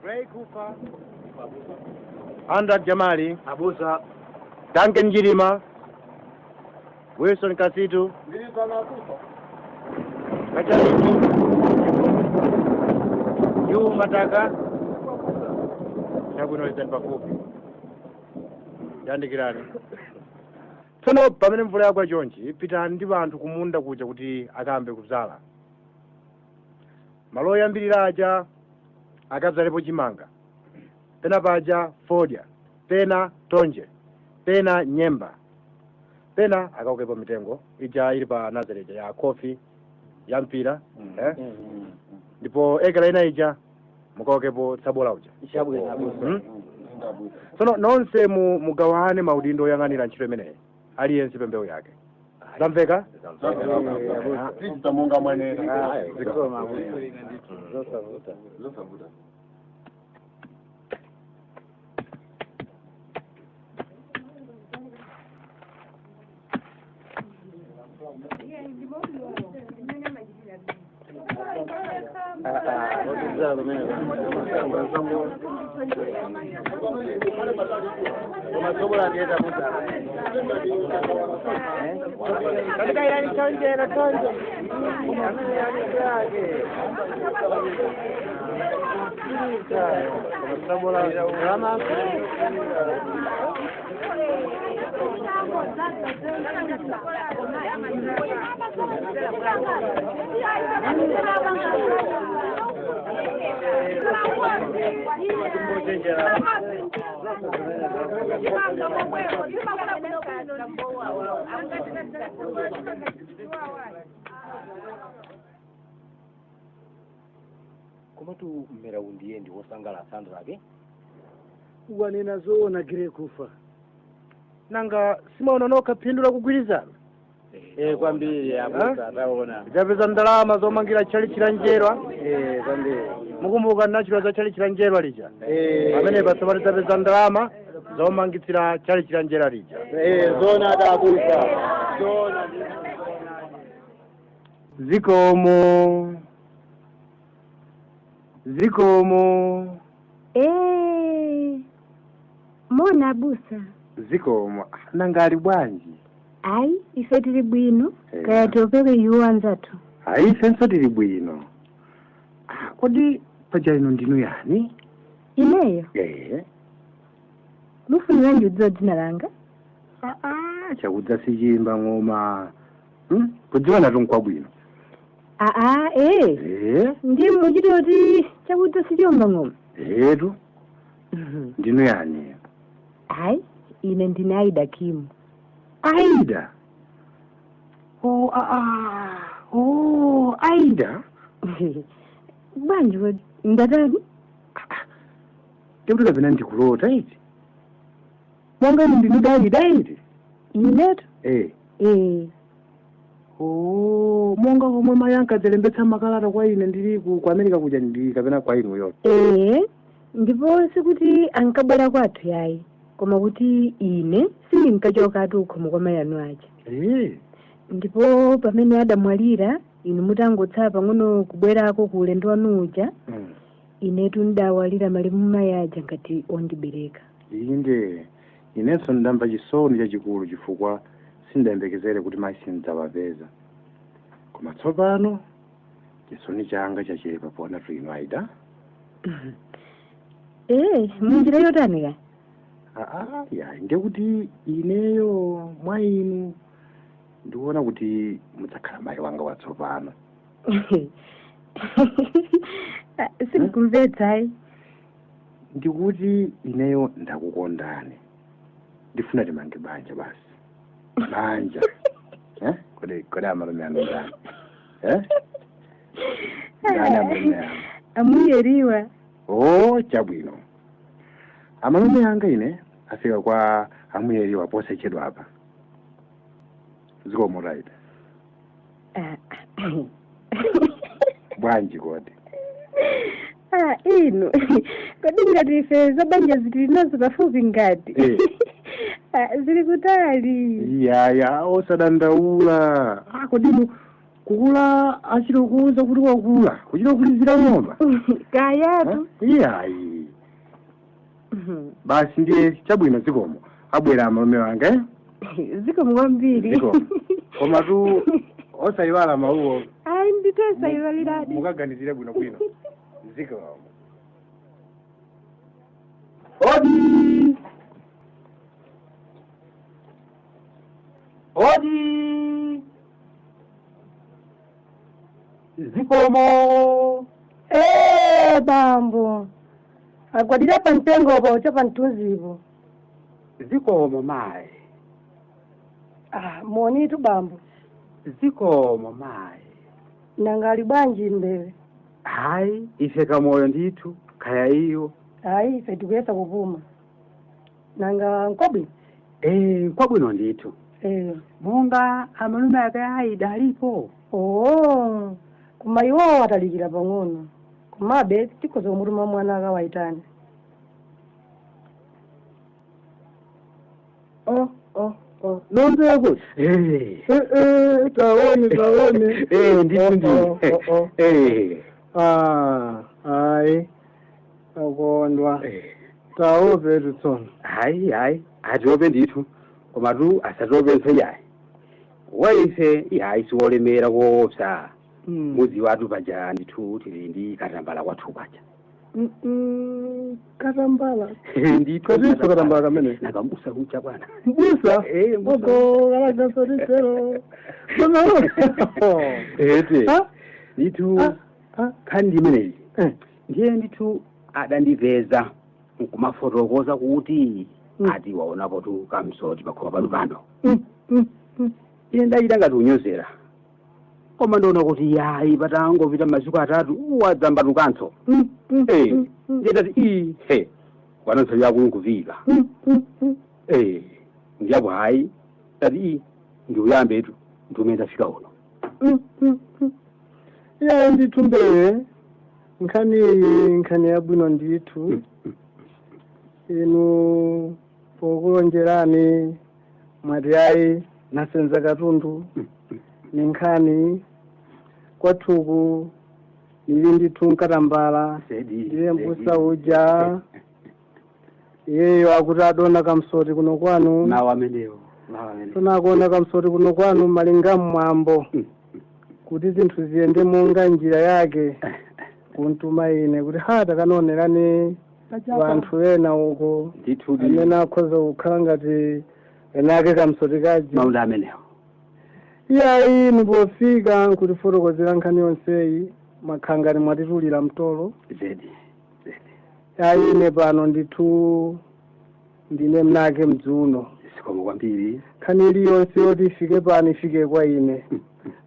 Ray Cooper, Andak Jamali, Abusa, Duncan Jirima, Wilson Kasitu, Kachaliki, Yu Mataka, chakuno pafupi yandikirani. Tsono pamene mvula yagwa chonchi, pitani ndi anthu kumunda kuja kuti akambe kubzala. Malo oyambirira aja akabzalepo chimanga, pena paja fodya, pena tonje, pena nyemba, pena akaukepo mitengo ija ili pa nazareti ya kofi ya mpira. Ndipo ekala ina ija mukaukepo tsabola uja. Tsono nonse mugawane maudindo oyang'anira ntchito imeneyi, aliyense pembewu yake. Zamveka? Tichita monga mwanena. Komatu mmera undiye ndi wosangalatsa andrake. Wanena zoona girekufa. Nanga simaona nokha phindu la kugwirizana? Kwambiri abusa, taona. Zapeza ndalama zomangira tchalitchi la Njerwa. Kwambiri. Mukumbuka nachula za tchalitchi la Njerwa lija? Pamene patsopano zapeza ndalama zomangitsira tchalitchi la Njerwa lija. Zona adabusa. Zona. Zikomo. Zikomo. Mona abusa. Zikomo. Nanga ali bwanji? Ayi, ife tili bwino. Kaya tiopeke iwo anzathu. Ayi, ifenso tili bwino. Kodi paja ino ndinu yani? Ineyo? Mufuniranji udziwa dzina langa? Chakudza sichimba ng'oma. Kudziwa nato nkwabwino. Ndi muchita kuti chakudza sichomba ng'oma. Etu. Ndinu yani? Ayi, ine ndine Aida Kimu. Aida? Oh, Aida? Bwanji ndatani? Tekuti kapena ndikulota iti? Mwanga inu ndinu Aida iti? Inetu? Oh, monga komwe mayi ankadzalembetsa makalata kwa ine ndili ku America kuja ndili kapena kwa inu yote. Ndipo sikuti ankabwera kwathu yayi, koma kuti ine sindinkachoka ukhomo kwa mayi anu aja. Ndipo pamene adamwalira inu mutangotsala pang'ono kubwerako ku ulendo wanu uja, inetu ndawalira malemu mayi aja ngati ondibereka. Inde, inenso ndamva chisoni chachikulu chifukwa sindayembekezere kuti mayi sindidzawapeza. Koma tsopano chisoni changa chachepa poona inu Aida. Munjira yotani ka? Ya, ndekuti ineyo mwa inu ndikuona kuti mudzakhala mayi wanga watsopano. Sindikumvetsa. Ndikuti ineyo ndakukondani, ndifuna timange banja basi. Banja. Kodi amalume anu ndani? Ndani amalume anu? Amuyeriwa. Oh, chabwino. Amalume anga ine afika kwa amuyeriwa posachedwa apa. Zikomo right. Bwanji kodi? Inu. Kodi ngati ife zabanja zitili nazo pafupi ngati? Zili kutali. Ya, osadandaula. Kodi kukula achitokuza kuti wakula, kuchitokulizira ng'oma. Kayatu. Iyayi. Basi ndiye chabwino zikomo. Abwera amalume wanga, Zikomo kwambiri. Zikomo. Koma tu osayiwala mawuwo. Ayi, nditosayiwaliradi. Mukaganizire bwino bwino. Zikomo. Odi! Odi! Zikomo! Bambo. Agwadira pa mtengo pa ucha mtunzipo. Zikomo mayi. Monitu bambo. Zikomo mayi. Nanga ali bwanji mbewe? Hayi, ife kamoyo ndithu, kaya iyo. Hayi, ife tikuyesa kupuma. Nanga nkwabwino? Nkwabwino ndithu. Monga amalume ake Aida alipo. Oh, koma iwowo atalikira pang'ono. Komabe tikhoza kumutuma mwana akawaitane. Nonzera kuti? Taone. Ndithu. Ayi. Akondwa. Taope tsono. Hayi, atiope ndithu. Komatu asatiopenso yayi. Waife yayi siwolemera koopsa. Mudzi wathu paja ndithu tili ndi katambala kwathu paja. Katambala. Ndithu. Katinso katambala kamene? Nakambusa kucha bwana. Mbusa? Ogo, kalakasotisero. Ete. Ndithu nkhani ndimeneyi. Ndiye ndithu adandipeza nkumafotokoza kuti ati waonapo tu kamsoti pakhoma pano pano. Ine ndachita ngati unyozera, koma ndiona kuti yayi patangopita masiku 3 wadzambatukanso. Ndiyetati i he wananso yakulunguvika. Ndiyapo hayi tati i ndiuyambetu ndiumene tafika uno. Iyayi ndithu Mbewe, nkhani iyi nkhani yabwino ndithu. Inu pokulonjerani mwati ayi nasenza katundu ni nkhani kwathuku ili ndithu nkatambala ndiye mbusa uja iyeyo akuti adona kamsoti kuno kwanu. Nawo amenewo tunakuona kamsoti kuno kwanu malinga mmwambo kuti zinthu ziyende monga njira yake kuntuma ine kuti hata kanonerani vanthu ena uko amene akhoza kukhala ngati ena ake kamsoti kaji maunda amenewo. Iyayi nipofika nkutifotokozera nkhani yonseyi makhangani mwatitulira mtolo. Zedi. Ayi ine pano ndithu ndine mnake mdzuno. Zikomo kwambiri. Nkhani iliyonse yoti ifike pano ifike kwa ine.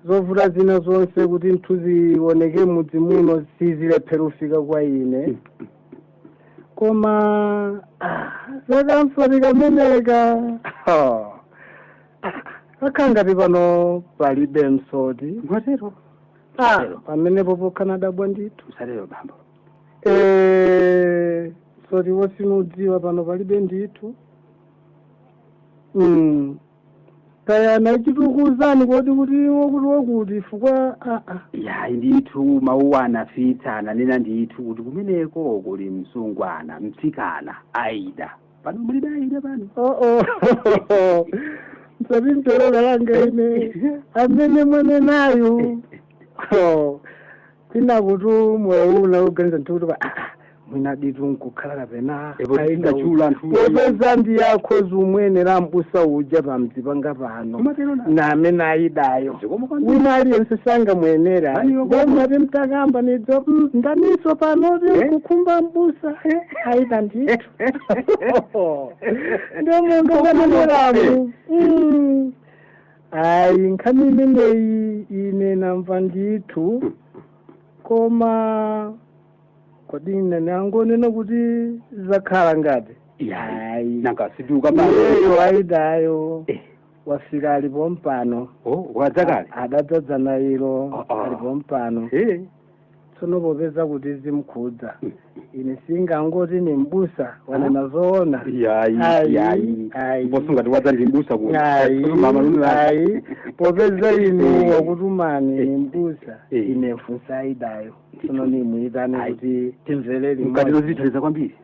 Zovuta zina zonse kuti nthu zioneke mudzi muno sizilephera kufika kwa ine. Koma zakamsoti kameneka akhangati pano palibe msoti. Mwatero. Pamenepo pokhana dabwa ndithu. Msalero bambo. Msoti wosinudziwa pano palibe ndithu. Kayana ichitukuzani kodi kuti wokuti fukwa Yayi ndithu mawuwa anafitsa ananena ndithu kuti kumeneko kuli msungwana mtsikana Aida. Pano mulibe Aida pano. Msati mtolola langa ine amene mwene nayo. Kwina kuti moyo una kuganiza nthu kuti mwina ditu nkukhala kapena popeza ndiyakhoza umwene la mbusa uja pamdzi panga pano na amene ayidayo wina aliyense sangamwenera ngomati mtakamba nidzo ndaniso pano kukhumba mbusa ayida ndithu ndiyo monga kaneneramu. Ayi nkhani imeneyi ine namva ndithu koma kodi ine nangonena kuti zakhala ngati Yayi nangasiduka iyeyo ayidayo wafika alipo mpano. Wadzakale adadzadzana ilo alipo mpano. Tsono popeza kuti zimkhudza ine singangoti ni mbusa wanena zoona. Yayi mposunga tiwadza ndi mbusa kuno. Ayi popeza inu wakutumani ni mbusa ine mfunsa ayidayo tsono nimuyitane kuti timvere limodzi. Mkati lozithandiza kwambiri.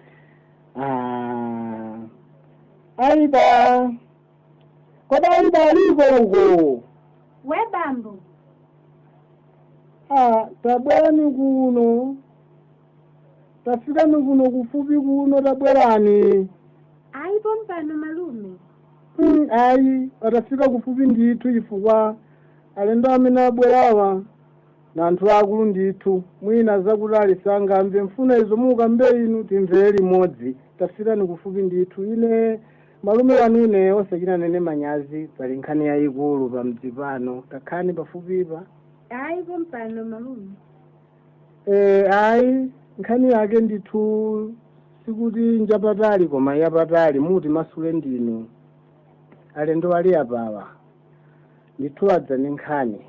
Aida kodi Aida aliko uko? We bambo. Tabwerani kuno, tafikani kuno kufupi kuno, tabwerani. Ayi pompano malume. Ayi atafika kufupi ndithu chifukwa alendo amene abwerawa na anthu akulu ndithu mwina zakuti alisangamve mfuna izo mukambe inu timvere limodzi. Tafikani kufupi ndithu ine malume wanu ine osachita nene manyazi pali nkhani yayikulu pamdzi pano takhani pafupipa. Ayi pompano malume. Ayi nkhani yake ndithu sikuti njapatali koma yapatali muti masule ndinu alendo ali apawa ndithu adza ni nkhani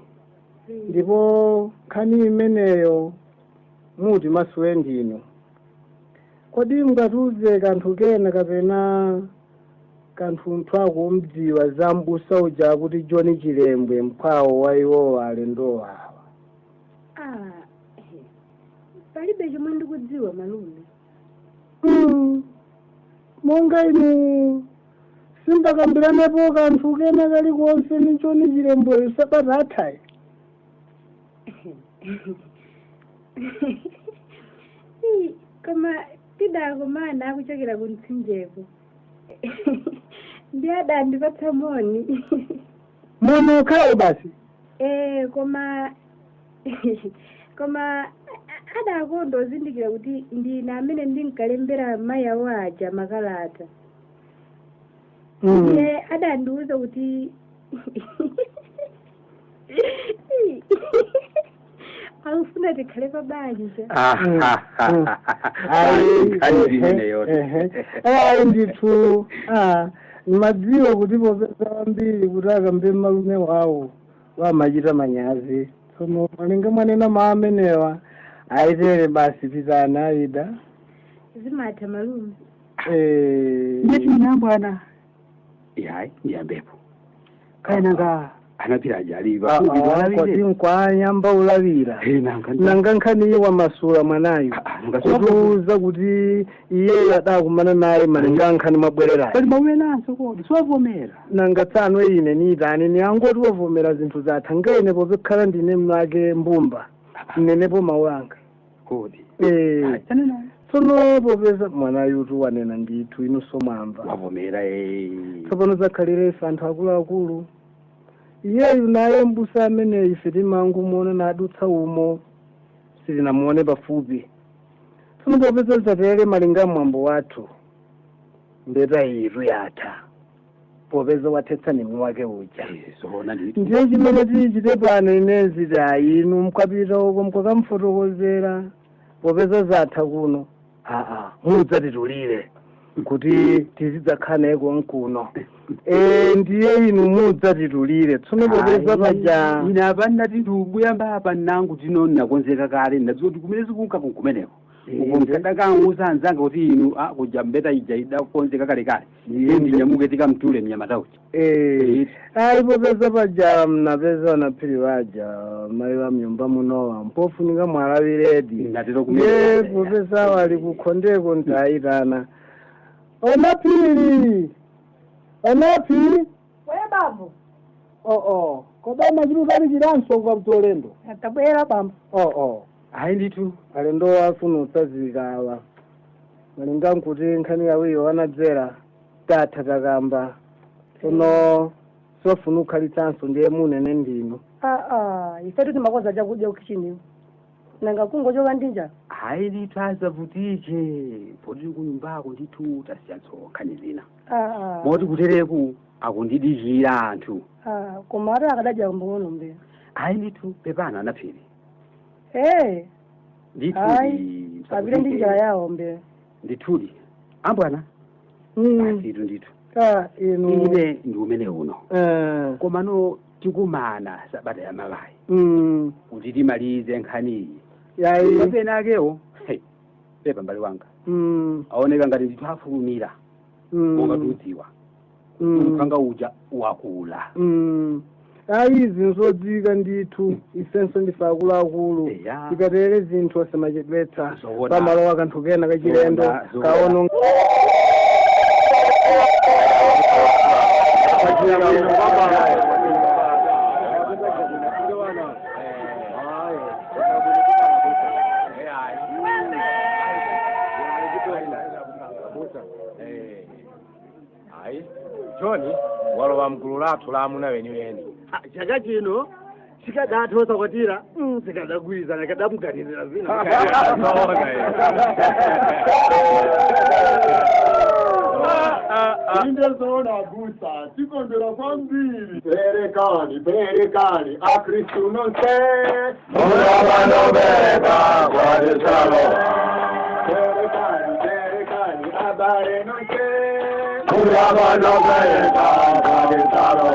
ndipo nkhani imeneyo muti masule ndinu. Kodi mungatiuze kanthu kena kapena kanthu nthu akumdziwa za mbusa uja kuti John Chilembwe mkhwawo wa iwowa alendowa awa? Palibe chomwe ndikudziwa malume. Monga inu simbakambiranepo kanthu kena kalikonse ni John Chilembweyo sabata athayi? Koma tidakomana akuchokera ku mtsinjeko ndi adandipatsa moni. Moni ukhalawo basi? Koma adakonda ozindikira kuti ndine amene ndinkalembera mayi awo aja makalata. Iye adandiwuza kuti Akufuna tikhale pabanja. Ayi ndithu madziwa kuti popeza wambiri kuti akambe malume wawo wamachita manyazi. Tsono malinga mwanena maamenewa ayitere basi pitani ayida. Zimatha malume. Ndeti nambwana. Yayi ndiyambepo. Kaya nanga anapira ajaliva. Koti nkwanyamba ulawira. Nanga nkhani wamasula mwanayu. Kutiuza kuti iye adakumana naye malinga nkhani mwabwererayo. Pali mauyenaso kodi siwavomera. Nanga tsano ine niitani niyangoti wavomera zinthu zatha ngene popekhala ndine mnake mbumba. Nenepo mawu anga. Kodi. Tsono popeza mwanayutu wanena ndithu inunso mwamva. Wavomera Tsopano zakhalire ife anthu akuluakulu. Iyeyu naye mbusa amene ife timangumuona nadutsa umo sitinamuone pafupi. Tsono popeza zatere malinga mwambo wathu mbeta iru yatha popeza wathetsa nimwe wake uja. Ndiye chimene tichite pano inezi ta inu mukapita uko mukakamfotokozera popeza zatha kuno mudzatitulire kuti tizidzakhala naye konkuno. Ndiye inu mudzatitulire tsono popeza paja ine apa ndati ndikuyamba apa nangu tino nakonzeka kale ndadziwa kuti kumene zikunka kumeneko. Uko mkadakanguza anzanga kuti inu kuja mbeta ija idakonzeka kale kale. Iye ndinyamuke tikamtule mnyamata uja. Ayi popeza paja mnapeza naphiri waja mayi wa mnyumba munowa mpofunika mwalawiredi. Ndatero kumene. Popeza wali kukhondeko ntayitana. Onaphiri! Onaphiri! We bambo. Koda machilukali chilanso kwa mtolendo. Atabwera bambo. Ayi ndithu. Alendo afuna utsazikawa. Malinga nkuti nkhani yawiyo anadzera tatha takamba. Tsono sofuna ukhalitsanso ndiye munene ndinu. Ifetu timakonza chakudya kukichiniwo. Nanga kungochoka ndinja. Ayi ndithu asavutike. Poti kunyumbako ndithu tasiya nkhani zina. Moti kutereku akundidikira anthu. Koma ati akadadya kumbono mbe. Ayi ndithu pepana anaphiri. Ndithudi. Apite ndi njala yawo mbe. Ndithudi. Ambwana. Ndithu ndithu. Inu. Ine ndi umene uno. Komano tikumana sabata ya mawayi. Kuti timalize nkhaniyi. Yayi. Kapena akewo. Pepa mbali wanga. Aoneka ngati ndithu afulumira. Monga tudziwa. Mphanga uja wakula. Ayi zinzodzika ndithu isenso ndife akuluakulu. Tikatere zinthu osamachedwetsa pamalowa kanthu kena kachilendo kaono. John walowa mgulu lathu la amuna weniweni. Chaka chino chikadathosa kwatira zikadagwirizana kadamuganizira zina. Inde zoona abusa tikondwera kwambiri. Perekani perekani akristu nonse murabanobereka kwatisalo. Perekani perekani abale nonse murabanobereka kwatisalo.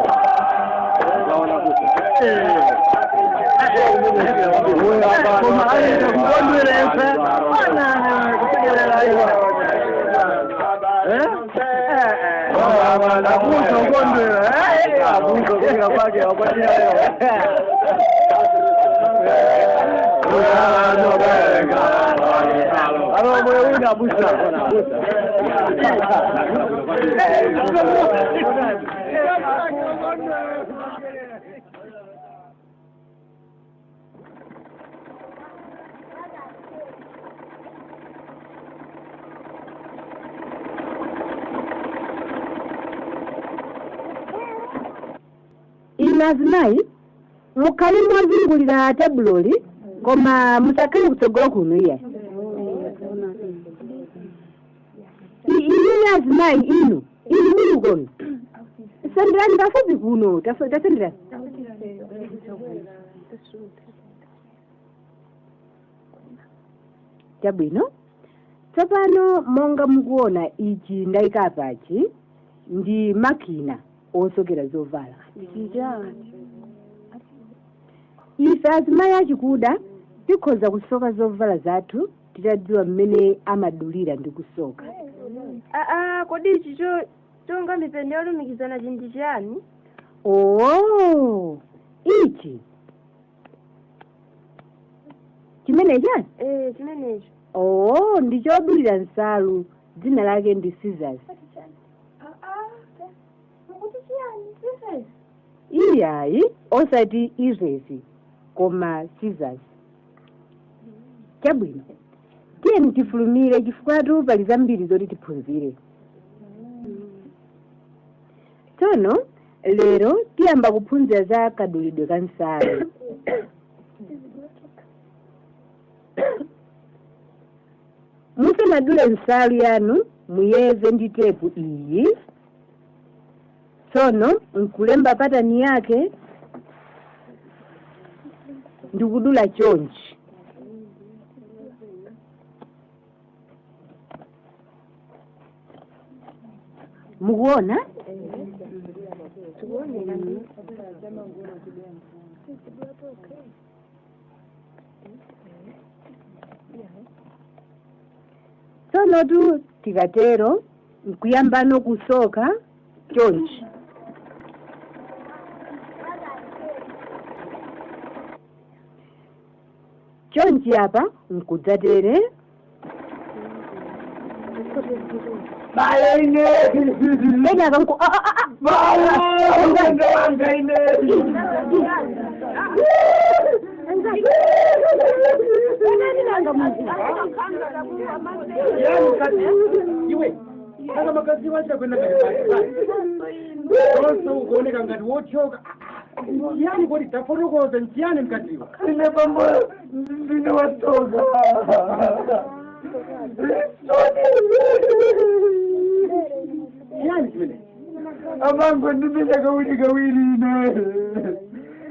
Inu azimayi mukhale mwazungulira tabuloli koma musakhale kutsogolo kuno iya. Inu azimayi inu muli ukono Senderani pafupi kuno, tasenderani. Chabwino. Tsopano monga mukuona ichi ndayikapachi ndi makina osokera zovala. Ife azimayi achikuda tikhoza kusoka zovala zathu titadziwa mmene amadulira ndi kusoka. Kodi ichi chonga mipeni yolumikizana chinthu chiyani? Oh, ichi chimene chani? Chimenecho. Oh, ndi chodulira nsalu, dzina lake ndi scissors. Mukuti chiyani? Scissors? Iyayi, osati izezi, koma scissors. Chabwino, tiyeni tifulumire chifukwa pali zambiri zoti tiphunzire. Tsono lero tiyamba kuphunzira za kadulidwe ka nsalu. Musanadule nsalu yanu muyeze ndi tepu iyi. Tsono nkulemba patani yake ndikudula chonchi. Mukuona? Tsono tu tikatero nkuyambano kusoka chonchi. Chonchi apa nkudzatere. Bale ine. Kenaka nku Bale wanga ine. Iwe aka makazi wacha kwenda onse ukuoneka ngati wochoka chiyani kodi tafotokoza nchiyani mkaziwa? Ine bambo ndine wasoka. Chiyani chimene? Amango ndimenya kawiri kawiri ine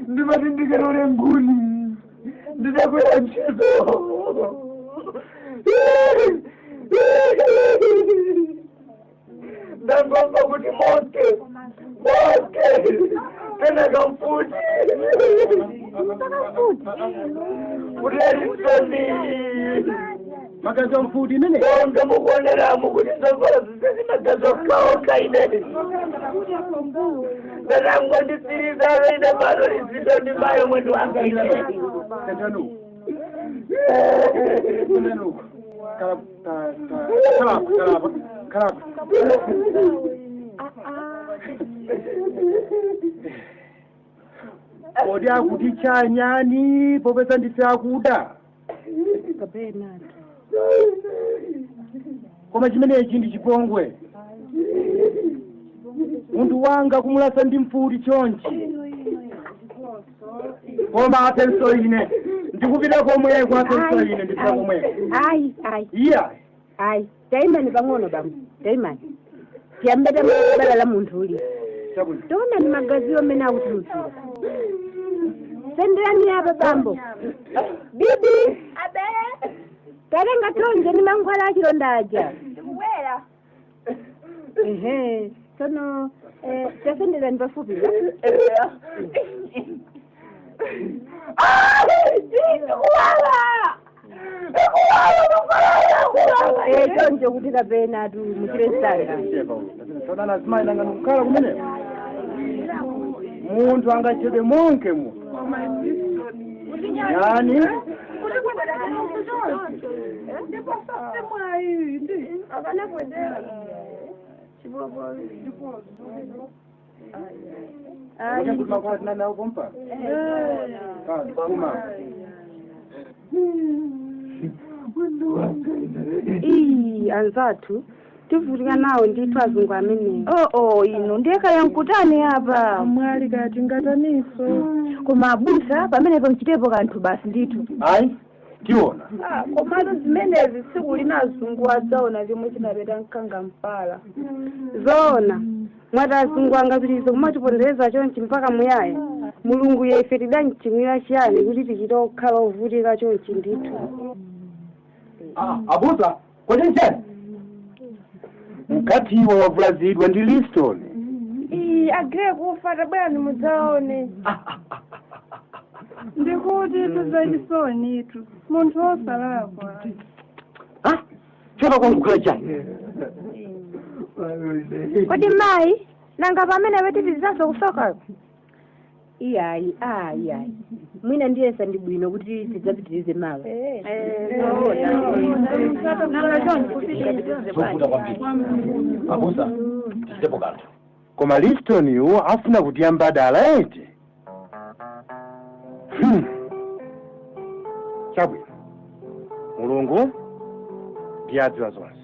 ndimati ndikalole nguni ndidakwera ntchito. Ndangomva kuti monke monke kenaka mfuti kulelisoni magazi a mfuti imene monga mukuoneramu kuti zovala zisezi magazi okhaokha ine ndatangonditsiriza ine pano lizito ndi mayo mwendo wanga ine. Kalapa. Kodi akuti chanyani popeza ndife akuda? Koma chimenechi ndi chipongwe. Munthu wanga kumulasa ndi mfuti chonchi. Koma apenso ine ndikupita komweko, apenso ine ndipita komweko. Ayi ayi. Iya. Ayi, taimani pang'ono bambo, taimani. Tiyambe bala la munthu uli. Taona ni magazi amene akutulukira. Senderani apa bambo. Bibi. Abe. Tatenga thonje ni mankhwala achilonda aja. Ndikubwera. Ehe, tsono tasenderani pafupi. Choncho kuti kapena tu muchire msanga. Tsono azimayi nanga ndikukhala kumeneko. Munthu angachedwe monke mu. Yani? Iyi anzathu tivutika nawo ndithu azungu amenewo. Oh ino ndiyekhala mkutani apa mwali kati ngataniso koma abusa pamenepo mchitepo kanthu basi ndithu. Ayi tiona komatu zimenezi tsiku lina azungu adzaona chomwe chinapeta mkanga mpala. Zoona Mwati azungu angapitirize kumatipondereza chonchi mpaka muyaya. Mulungu yefe tidanchimwira chiyani kuti tichite kukhala ovutika chonchi ndithu. Abusa, kodi nchani? Mkatiwa wavulazidwa ndi Liston. Iyi agire kufa tabwerani mudzaone. Ndikuti tuzachisonitu munthu wosalakwa. Choka kwangu kula chani. Kodi mayi, nanga pamene wetipitirizaso kusoka? Iyayi, iyayi. Mwina ndiyesa ndi bwino kuti tidzapitirize mawa. Zovuta kwambiri. Abusa, tichitepo kanthu. Koma Liston yu afuna kutiyamba dala eti. Chabwino. Mulungu ndiye adziwa zonse.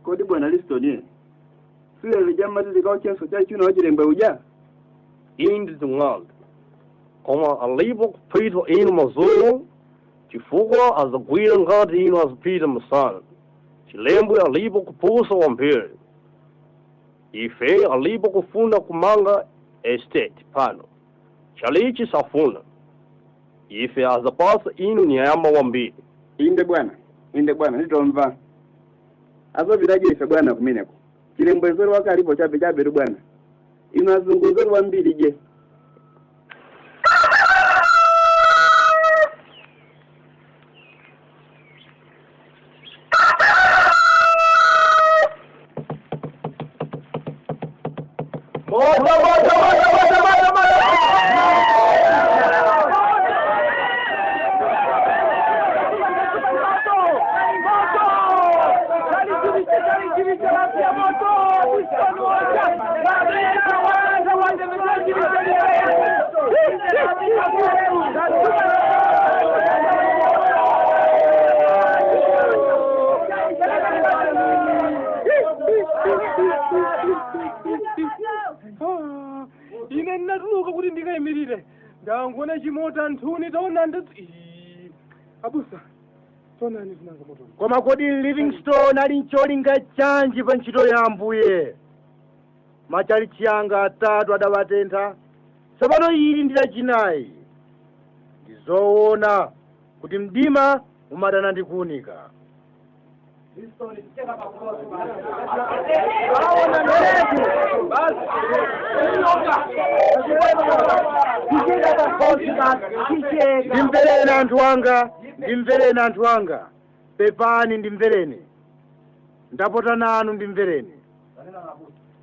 Kodi bwana Liston, silele jamati likauchenso cha chino wachilembwe uja? Indi zing'anda koma alipo kupita inu mazulu chifukwa azagwira ngati inu azipita masana. Chilembwe alipo kupusa wambiri. Ife alipo kufuna kumanga estate pano chalichi safuna. Ife azapasa inu nyama wambiri. Inde bwana, inde bwana, nditomva. Azopitaje ife bwana kumeneko? Chilembwe zori wakalipo chabe chabe tu bwana. Inu azungu zori wambiri je. Moto, moto, moto, moto, moto, moto! Ine ndinatuluka kuti ndikayimirire ndangona chimota nthuni taona ndati abusa tonani zinanga moto. Koma kodi Livingstone ali ncholinga chanji pa ntchito ya Ambuye? Machalichi anga atatu adawatentha, tsopano ili ndi lachinayi. Ndizoona kuti mdima umadana ndi kuwunika. Ndimvereni anthu anga, ndimvereni anthu anga, pepani ndimvereni, ndapota nanu ndimvereni.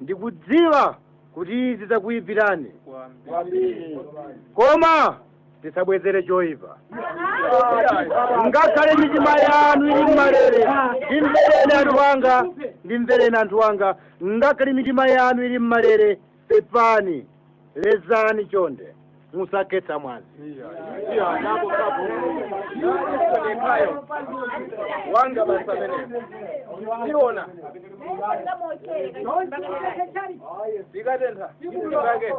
Ndikudziwa kuti izi zakuyipirani, koma tisabwezere choyipa. Ngakhale mitima yanu ili mmalere, ndimvereni anthu anga, ndimvereni anthu anga, ngakhale mitima yanu ili mmalere, pepani, lezani chonde, musakhetsa mwazi. Wanga basa mene. Iona. Zikatentha. Zikake.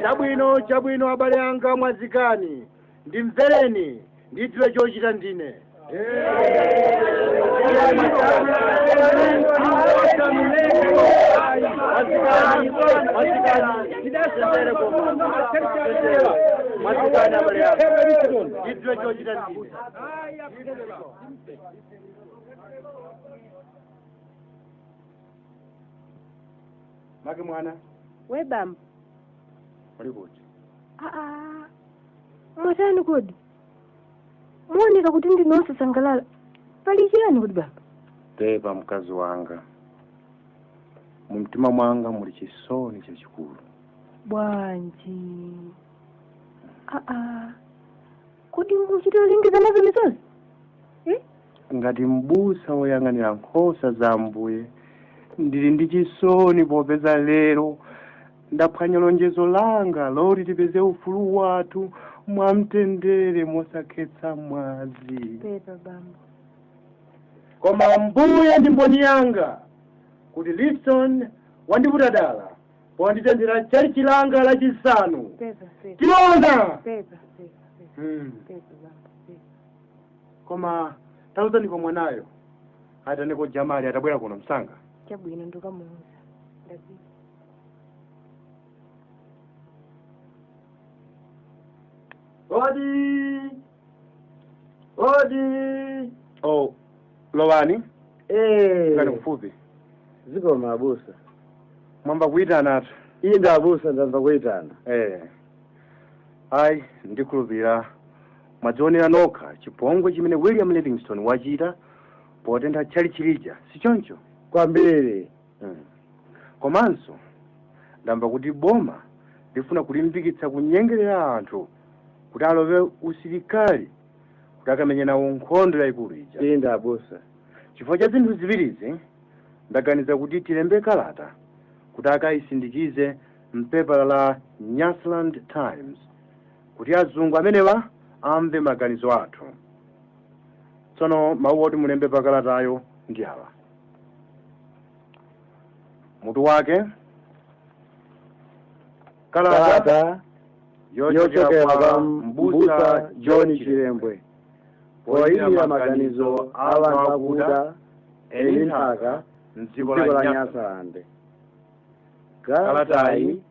Chabwino, chabwino, abale anga, mwazikani, ndimvereni, ndidziwe chochita ndine. Ndidziwe chochita ndine. Make mwana. We bambo. Uli kuti? Aa, mwatani kodi? Muoneka kuti ndinosasangalala. Pali chiyani kuti baba? Pepa mkazi wanga, mumtima mwanga muli chisoni chachikulu. Bwanji. Aa, kodi muchita lengeza nazo misozi? Ngati mbusa woyang'anira nkhosa za mbuye, ndili ndi chisoni popeza lero ndaphwanya lonjezo langa loti tipeze ufulu wathu mwamtendere mosakhetsa mwazi. Pepa bambo. Koma mbuye ndi mboni yanga kuti Livingstone wandiputa dala ponditendera chalichi langa lachisanu. Pepa, pepa. Tilonda! Pepa, pepa, pepa. Pepa bambo, pepa. Koma tauzaniko mwanayo ataneko Jamali atabwera kuno msanga. Chabwino, ndikamuuza. Ndapita. Odi! Odi! Oh, lowani. Eh. Ngani kufupi. Zikomo abusa. Mwamba kuitana atu. Inde abusa, ndamva kuitana. Eh. Ayi, ndikhulupirira mwadzionera nokha chipongwe chimene William Livingstone wachita potentha tchalitchi lija, si choncho? Kwambiri. Komanso ndamva kuti boma lifuna kulimbikitsa kunyengerera anthu kuti alowe usilikali kuti akamenye nawo nkhondo yayikulu ija. Inde abusa. Chifukwa cha zinthu ziwirizi ndaganiza kuti tilembe kalata kuti akayisindikize mpepala la Nyasaland Times kuti azungu amenewa amve maganizo athu. Tsono mawu oti mulembe pakalatayo ndi awa. Mutu wake: Kalata yochokera kwa mbusa John Chilembwe poyimira maganizo a anthu akuda eni nthaka mdziko la Nyasalande. Kalatayi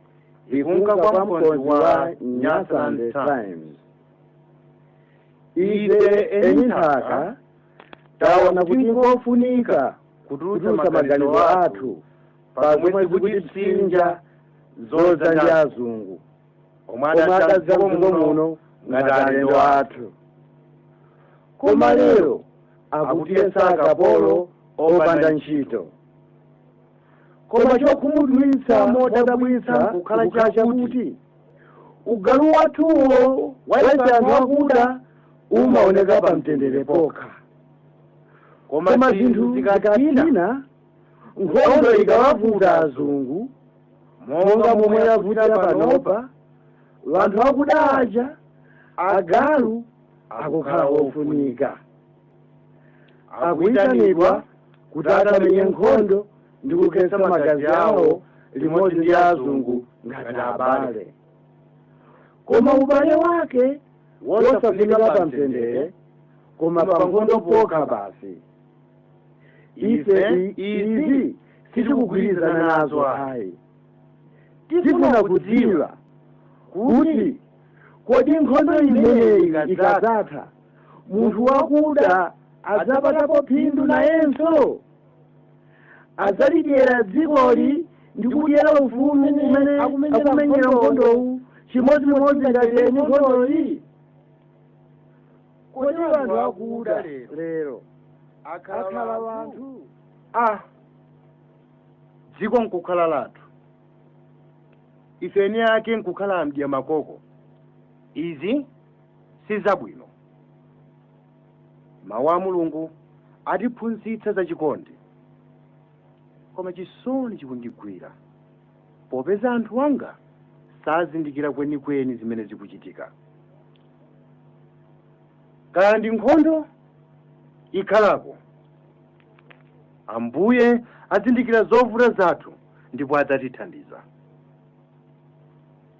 ikunka kwa mkonzi wa Nyasalande Times. Ife eni nthaka taona kuti nkofunika kutulutsa maganizo athu pazomwe zikutipsinja zodza ndi azungu omwe omwe adadza mdziko muno ngati alendo athu, koma lero akutiyesa akapolo opanda ntchito. Koma chokhumudwitsa modabwitsa kukhala chakuti ugalu wathuwo wa ife anthu akuda umaoneka pamtendere pokha, koma zinthu zikatina, nkhondo ikawavuta azungu monga momwe yavutira panopa, vanthu akuda aja agalu akukhala ofunika, akuyitanidwa kuti akamenye nkhondo ndi kukhetsa magazi awo limodzi ndi azungu ngati abale. Koma ubale wake wosafunika pamtendere, koma pa nkhondo pokha basi. Ife izi sitikugwirizana nazo ayi. Tifuna kudziwa kuti kodi nkhondo imeneyi ikadzatha, munthu wakuda adzapatapo phindu nayenso? Adzalidyera dzikoli ndi kudyera ufulu umene akumenyera nkhondowu chimodzimodzi ngati eni nkhondoyi? Kodi anthu akuda lero akhala wanthu? Ah, dziko nkukhala lathu, ife eni ake nkukhala mdya makoko. Izi si zabwino. Mawu a Mulungu atiphunzitsa za chikondi, koma chisoni chikundigwira popeza anthu anga sazindikira kwenikweni zimene zikuchitika. Kaya ndi nkhondo ikhalako, Ambuye azindikira zovuta zathu ndipo adzatithandiza.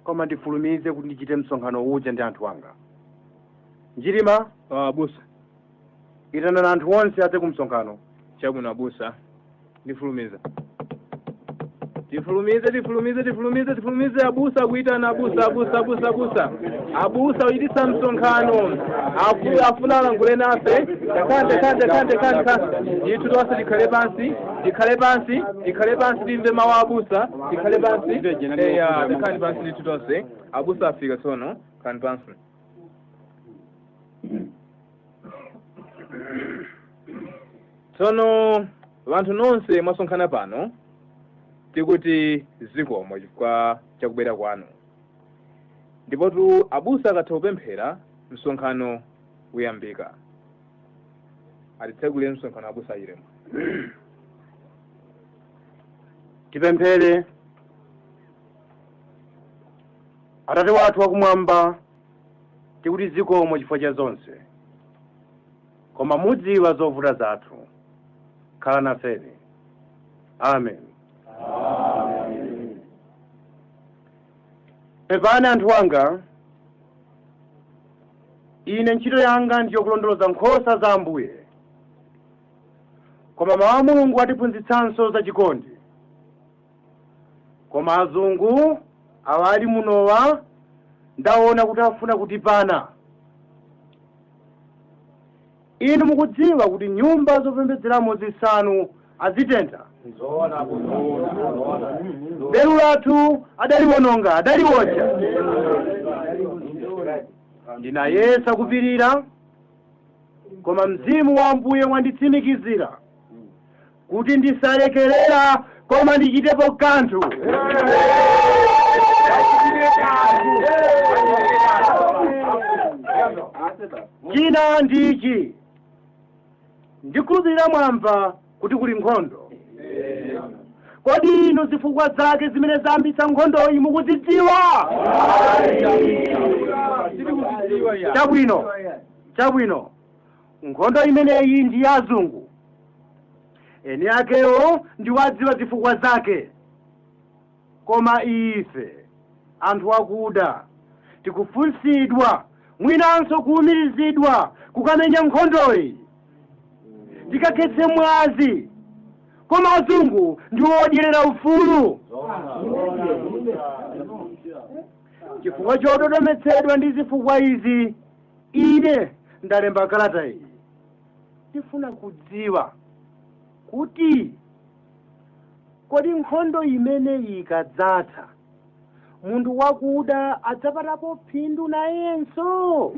Koma ndifulumize kuti ndichite msonkhano uja ndi anthu anga. Njirima? Abusa. Itanani anthu onse adze ku msonkhano. Chabwino abusa, ndifulumiza. Tifulumize, tifulumize, tifulumize, tifulumize. Abusa kuitana, abusa, abusa, abusa, abusa, abusa uitisa msonkhano. Afuna alangule nafe. Takhani, takhani, takhani, takhani, takhani. Ndithu tonse tikhale pansi, tikhale pansi, tikhale pansi, timve mawu a abusa. Tikhale pansi, eya, tikhani pansi ndithu tonse. Abusa afika tsono, khani pansi. Tsono vanthu nonse mwasonkhana pano, tikuti zikomo chifukwa chakubwera kwanu. Ndipotu abusa akatha kupemphera, msonkhano uyambika. Atitsegulire msonkhano abusa achiremo. Tipemphere. Atate wathu wakumwamba, tikuti zikomo chifukwa cha zonse, koma mudziwa zovuta zathu. Khala nafeni. Amen. Pepani anthu anga, ine ntchito yanga ndiyo kulondoloza nkhosa za Ambuye, koma mawu a Mulungu atiphunzitsanso za chikondi. Koma azungu awali munowa ndaona kuti afuna kutipana. Inu mukudziwa kuti nyumba zopembedzeramo zisanu azitentha. Belu lathu adaliwononga, adaliwotcha. Ndinayesa kupirira, koma mzimu wa Ambuye wanditsimikizira kuti ndisalekerera, koma ndichitepo kanthu. China ndichi, ndikhulupirira mwamva kuti kuli nkhondo. Kodi inu zifukwa zake zimene zayambitsa nkhondoyi mukuzidziwa? Chabwino, chabwino. Nkhondo imeneyi ndi ya azungu, eni akewo ndiwadziwa zifukwa zake. Koma ife anthu akuda tikufunsidwa, mwinanso kuwumirizidwa kukamenya nkhondoyi, tikakhetse mwazi. Koma azungu ndiwo odyerera ufulu. Chifukwa chododometsedwa ndi zifukwa izi, ine ndalemba kalata iyi. Ndifuna kudziwa kuti kodi nkhondo imene ikadzatha, munthu wakuda adzapatapo phindu nayenso?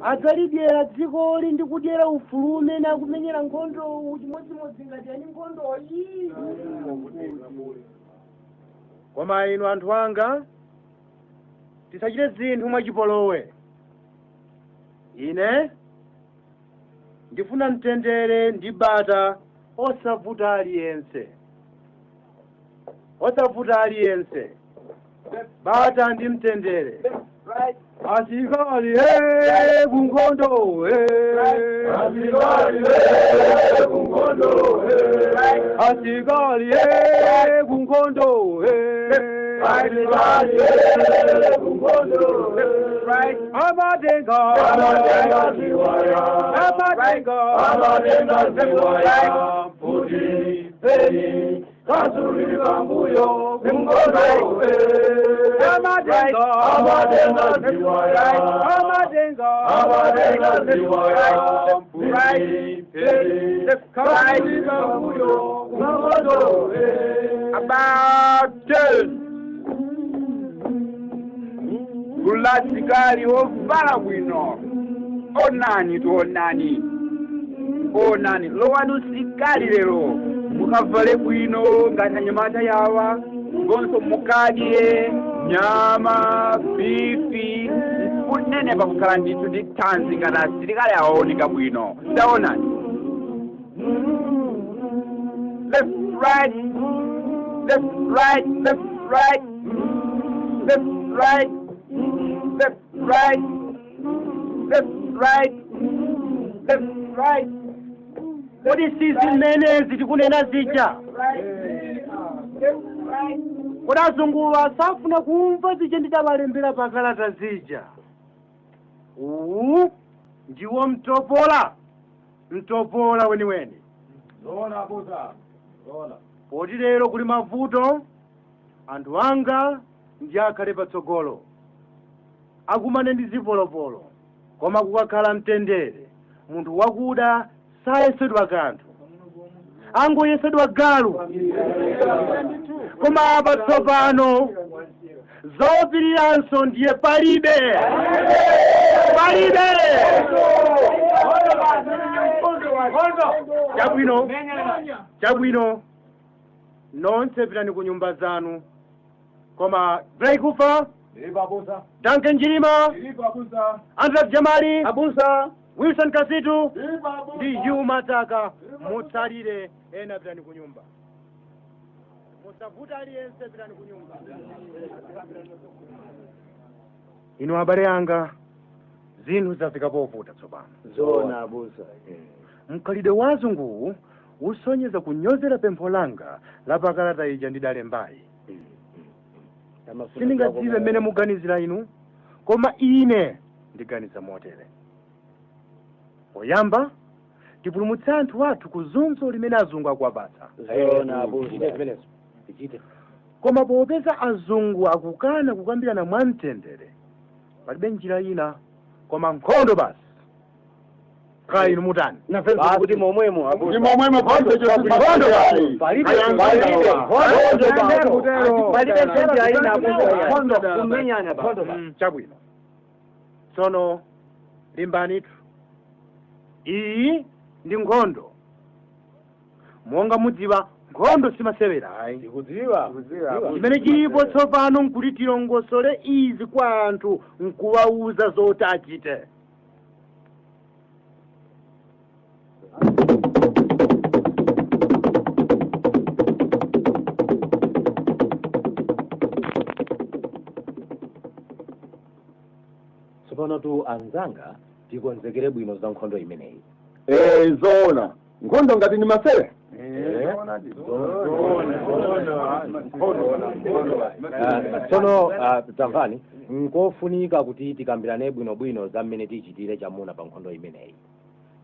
Adzalidyera dzikoli ndi kudyera ufulu umene akumenyera nkhondo chimodzimodzi ngati ani nkhondoyi? Koma inu anthu anga, tisachite zinthu mwachipolowe. Ine ndifuna mtendere ndi bata, osavuta aliyense, osavuta aliyense. Bata ndi mtendere. Asikali kungondo, asikali kungondo, asikali kungondo, asikali kungondo. Amadenga, amadenga ziwaya, amadenga, amadenga ziwaya, mfuti peni kazuri bambuyo kungondo. Amadenga, amadenga ziwaya, amadenga, amadenga ziwaya, mfuti peni kazuri bambuyo kungondo. About gulasikali ovala bwino. Onani tu, onani, onani, lowani usikali lero mukavale bwino ngati anyamata yawa ngonso mukadye nyama bifi kunene pakukhala ndithu ndi thanzi ngati asilikali awaoneka bwino. Taonani. Left, right, left, right, left, right, left, right, left, right, left, right, left, right. Kodi si zimenezi tikunena zija? Kodi azunguwa safuna kumva zija ndidabalembera pakalata zija? Uwu ndiwo mtopola, mtopola weniweni. Zoona abusa. Zoona. Poti lero kuli mavuto, anthu anga ndi akhale patsogolo, akumane ndi zipolopolo, koma kukakhala mtendere, munthu wakuda sayesedwa kanthu, angoyesedwa galu. Koma apa tsopano zopiriranso ndiye palibe, palibe. Chabwino, chabwino, nonse pitani ku nyumba zanu. Koma Blake Kufa, Duncan Jilima, Andrew Jamali, Abusa, Wilson Kasitu ndi Hugh Mataka, mutsalire ena pitani ku nyumba. Musavuta aliyense, pitani ku nyumba. Inu abale anga, zinthu zafika povuta tsopano. Zoona abusa. Mkhalidwe wa azunguwu usonyeza kunyozera pempho langa la pakalata ija ndidalembayi. Sindingadziwe mmene muganizira inu, koma ine ndiganiza motere. Poyamba tipulumutse anthu athu ku zunzo limene azungu akuwapatsa. Zoona abusa. Koma popeza azungu akukana kukambirana mwamtendere, palibe njira ina koma nkhondo basi. Kaya inu mutani? Nafenso kuti momwemo abusa. Ndi momwemo nkhondo Nkhondo basi. Palibe Palibe njira ina abusa. Nkhondo Kumenyana basi. Chabwino. Tsono limbanitu. Iyi ndi nkhondo. Monga mudziwa, nkhondo simasewera ayi. Ndikudziwa. Chimene chilipo tsopano nkuti tilongosole izi kwa anthu nkuwauza zoti achite. Tsopano tu anzanga, tikonzekere bwino za nkhondo imeneyi. Zoona. Nkhondo ngati ni masere. Tsono tamvani, nkofunika kuti tikambirane bwinobwino za mmene tichitire chamuna pa nkhondo imeneyi.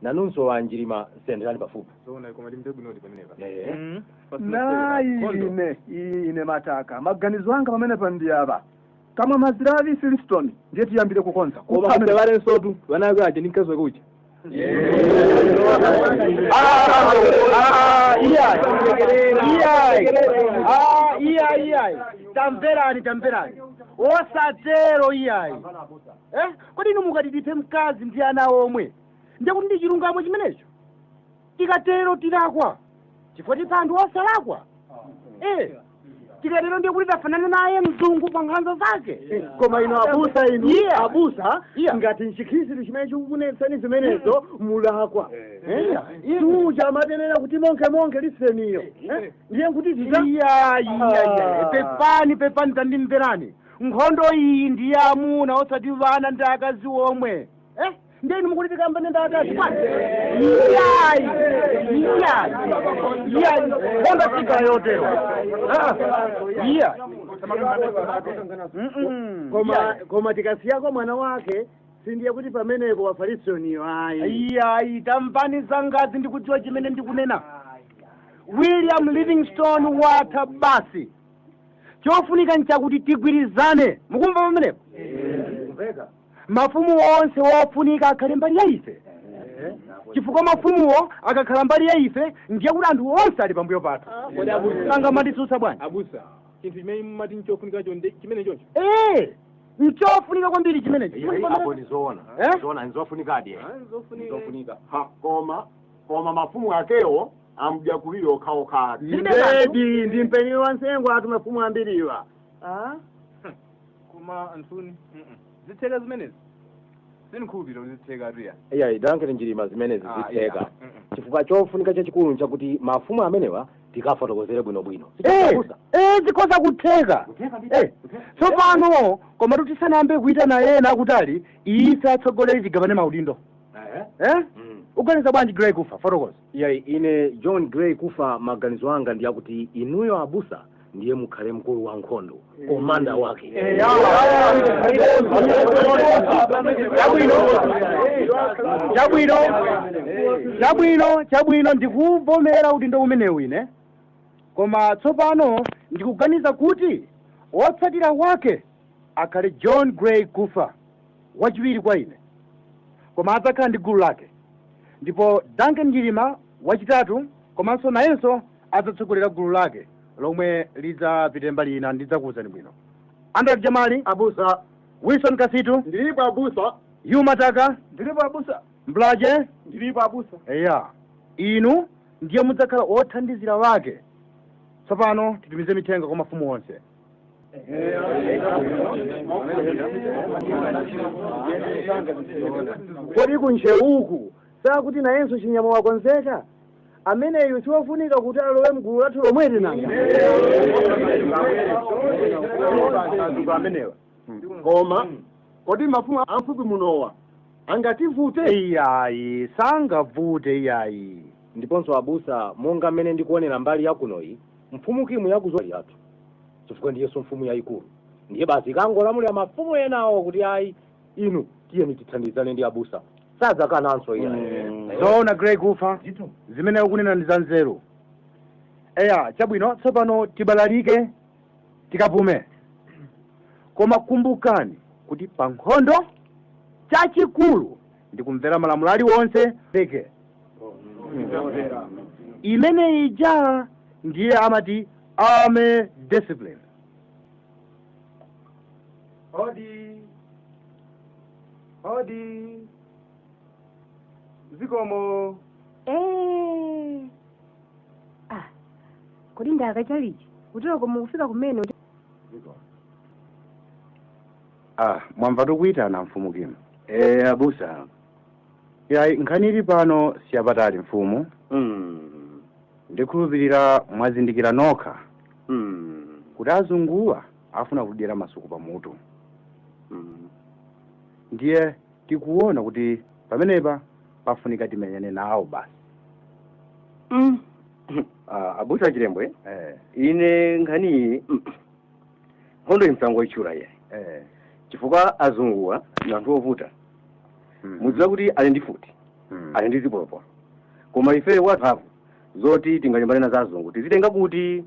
Nanunso anjirima senderani pafupi. Zoona, koma timve bwinoti pamenepa. Nayi ine Mataka, maganizo anga pamenepa ndi apa. Kamwe maziravi Silverstone ndiye tiyambire kukonza. Koma kusevalensotu vanako aja ndi mkazi wake uja. Iyayi, tamverani, tamverani, osatero iyayi. Kodi inu mukati tiphe mkazi ndi ana omwe, ndiye kuti ndi chilungamo chimenecho? Tikatero tilakwa, chifukwa tipha anthu osalakwa. Tikatero ndiye kuti tafanana naye mzungu pa nkhanza zake. Koma inu abusa, inu Yeah. abusa, ngati nchikhristu chimene chikukunetsani zimenezo, mulakwa. Suja amatenera kuti monke monke liseniyo. Ndiye nkuti zita. Iya, pepani, pepani, tandimverani. Nkhondo iyi ndi ya amuna osati vana ndi akazi omwe. Ndiye inu mukuti tikambane ndi akazi bwanji? Iyayi, iyayi, iyayi, nkhondo sikhala yotero. Iya. Koma tikasiyako mwana wake, sindiye kuti pamenepo wafarisoniyo ayi. Iyayi, tamvani zangazi, ndikudziwa chimene ndikunena. William Livingstone watha basi. Chofunika nchakuti tigwirizane. Mukumva pamenepo? Mafumu onse wofunika akhale mbali ya ife, chifukwa mafumuwo akakhala mbali ya ife ndiye kuti anthu onse ali pambuyo pathu. Anga manditsutsa bwanji? Abusa, chinthu chimene mumati nchofunikacho ndi chimene chocho. Nchofunika kwambiri chimenechi. Apo ndi zoona. Zoona, nzofunikadi. Nzofunika. Koma mafumu akewo amjakulire okhaokha. Ndedi ndi mpeni wa nsengo atu mafumu ambiriwa. Koma anthuni, zitheka zimenezi? Sindikhulupirira kuti zitheka atuya. Iyayi, Duncan Njirima, zimenezi zitheka. Chifukwa chofunika chachikulu nchakuti mafumu amenewa tikafotokozere bwinobwino. Zikhoza kutheka. Tsopano koma tisanayambe kuitana ena akutali, ife atsogoleri tigabane maudindo. Uganiza bwanji Grey Kufa? Fotokoza. Iyayi, ine John Gray Kufa, maganizo anga ndi akuti inuyo abusa Ndiye mukhale mkulu wa nkhondo, komanda wake. Chabwino, chabwino, chabwino, ndikuvomera kuti ndo umenewu ine. Koma tsopano ndikuganiza kuti wotsatira wake akhale John Gray Kufa, wachiwiri kwa ine, koma adzakhala ndi gulu lake, ndipo Duncan Chilima wachitatu, komanso nayenso adzatsogolera gulu lake lomwe lidzapite mbali ina. Ndidzakuwuzani bwino. Andrew Jamali. Abusa. Wilson Kasitu. Ndilipo, abusa. Yumataka. Ndilipo, abusa. Mblaje. Ndilipo, abusa. Eya, inu ndiye mudzakhala othandizira wake. Tsopano titumize mithenga kwa mafumu onse. Kodi kuncheuku sakuti nayenso chinyama wakonzeka? Ameneyu siwofunika kuti alowe mgulu lathu lomweli nanga? Amenewa koma kodi mafumu amfupi munowa angativute? Iyayi, sangavute iyayi. Ndiponso abusa, monga mmene ndikuonera mbali yakunoyi, mfumu Kimu yakuzo yathu, chifukwa ndiyenso mfumu yayikulu, ndiye basi ikangolamulira mafumu enawo kuti ayi, inu tiyeni tithandizane ndi abusa, sadzakananso iyayi. Zoona, Grey Kufa, zimene ukunena ndi zanzeru. Eya, chabwino, tsopano tibalalike tikapume, koma kumbukani kuti pa nkhondo chachikulu ndi kumvera malamulo aliwonse leke imene ija ndiye amati army discipline. Odi, odi, zikomo. Eh. Ah, kodi ndakachalichi kutero mukufika kumene? Ah, mwamva tikuitana, mfumu Kimu. Eh, abusa. Yayi, nkhani ili pano siyapatali, mfumu. Ndikhulupirira mwazindikira nokha kuti azunguwa afuna kudyera masuku pamutu. Ndiye tikuona kuti pamenepa pafunika timenyane nawo basi. Ah, abusa Chilembwe, ine nkhaniyi, nkhondo imsango itchula iye, chifukwa azunguwa ndi anthu ovuta. Mudziwa kuti ali ndi futi, ali ndi zipolopolo, koma ife wathavu zoti tingalimbane nazo azungu tizitenga kuti?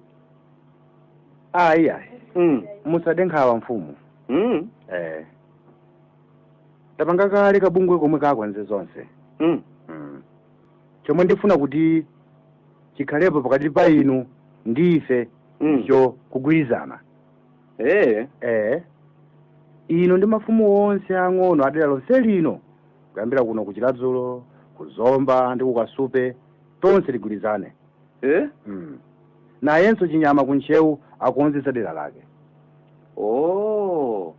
Ayi ayi, musade nkhawa, mfumu. Tapanga kale kabungwe komwe kakonze zonse. Chomwe ndifuna kuti chikhalepo pakati pa inu ndi ife ndicho kugwirizana. Inu ndi mafumu onse ang'ono adera lonse lino, kuyambira kuno ku Chiladzulo, ku Zomba ndi ku Kasupe, tonse tigwirizane. Nayenso chinyama kuntchewu akonzesa dera lake. Oh.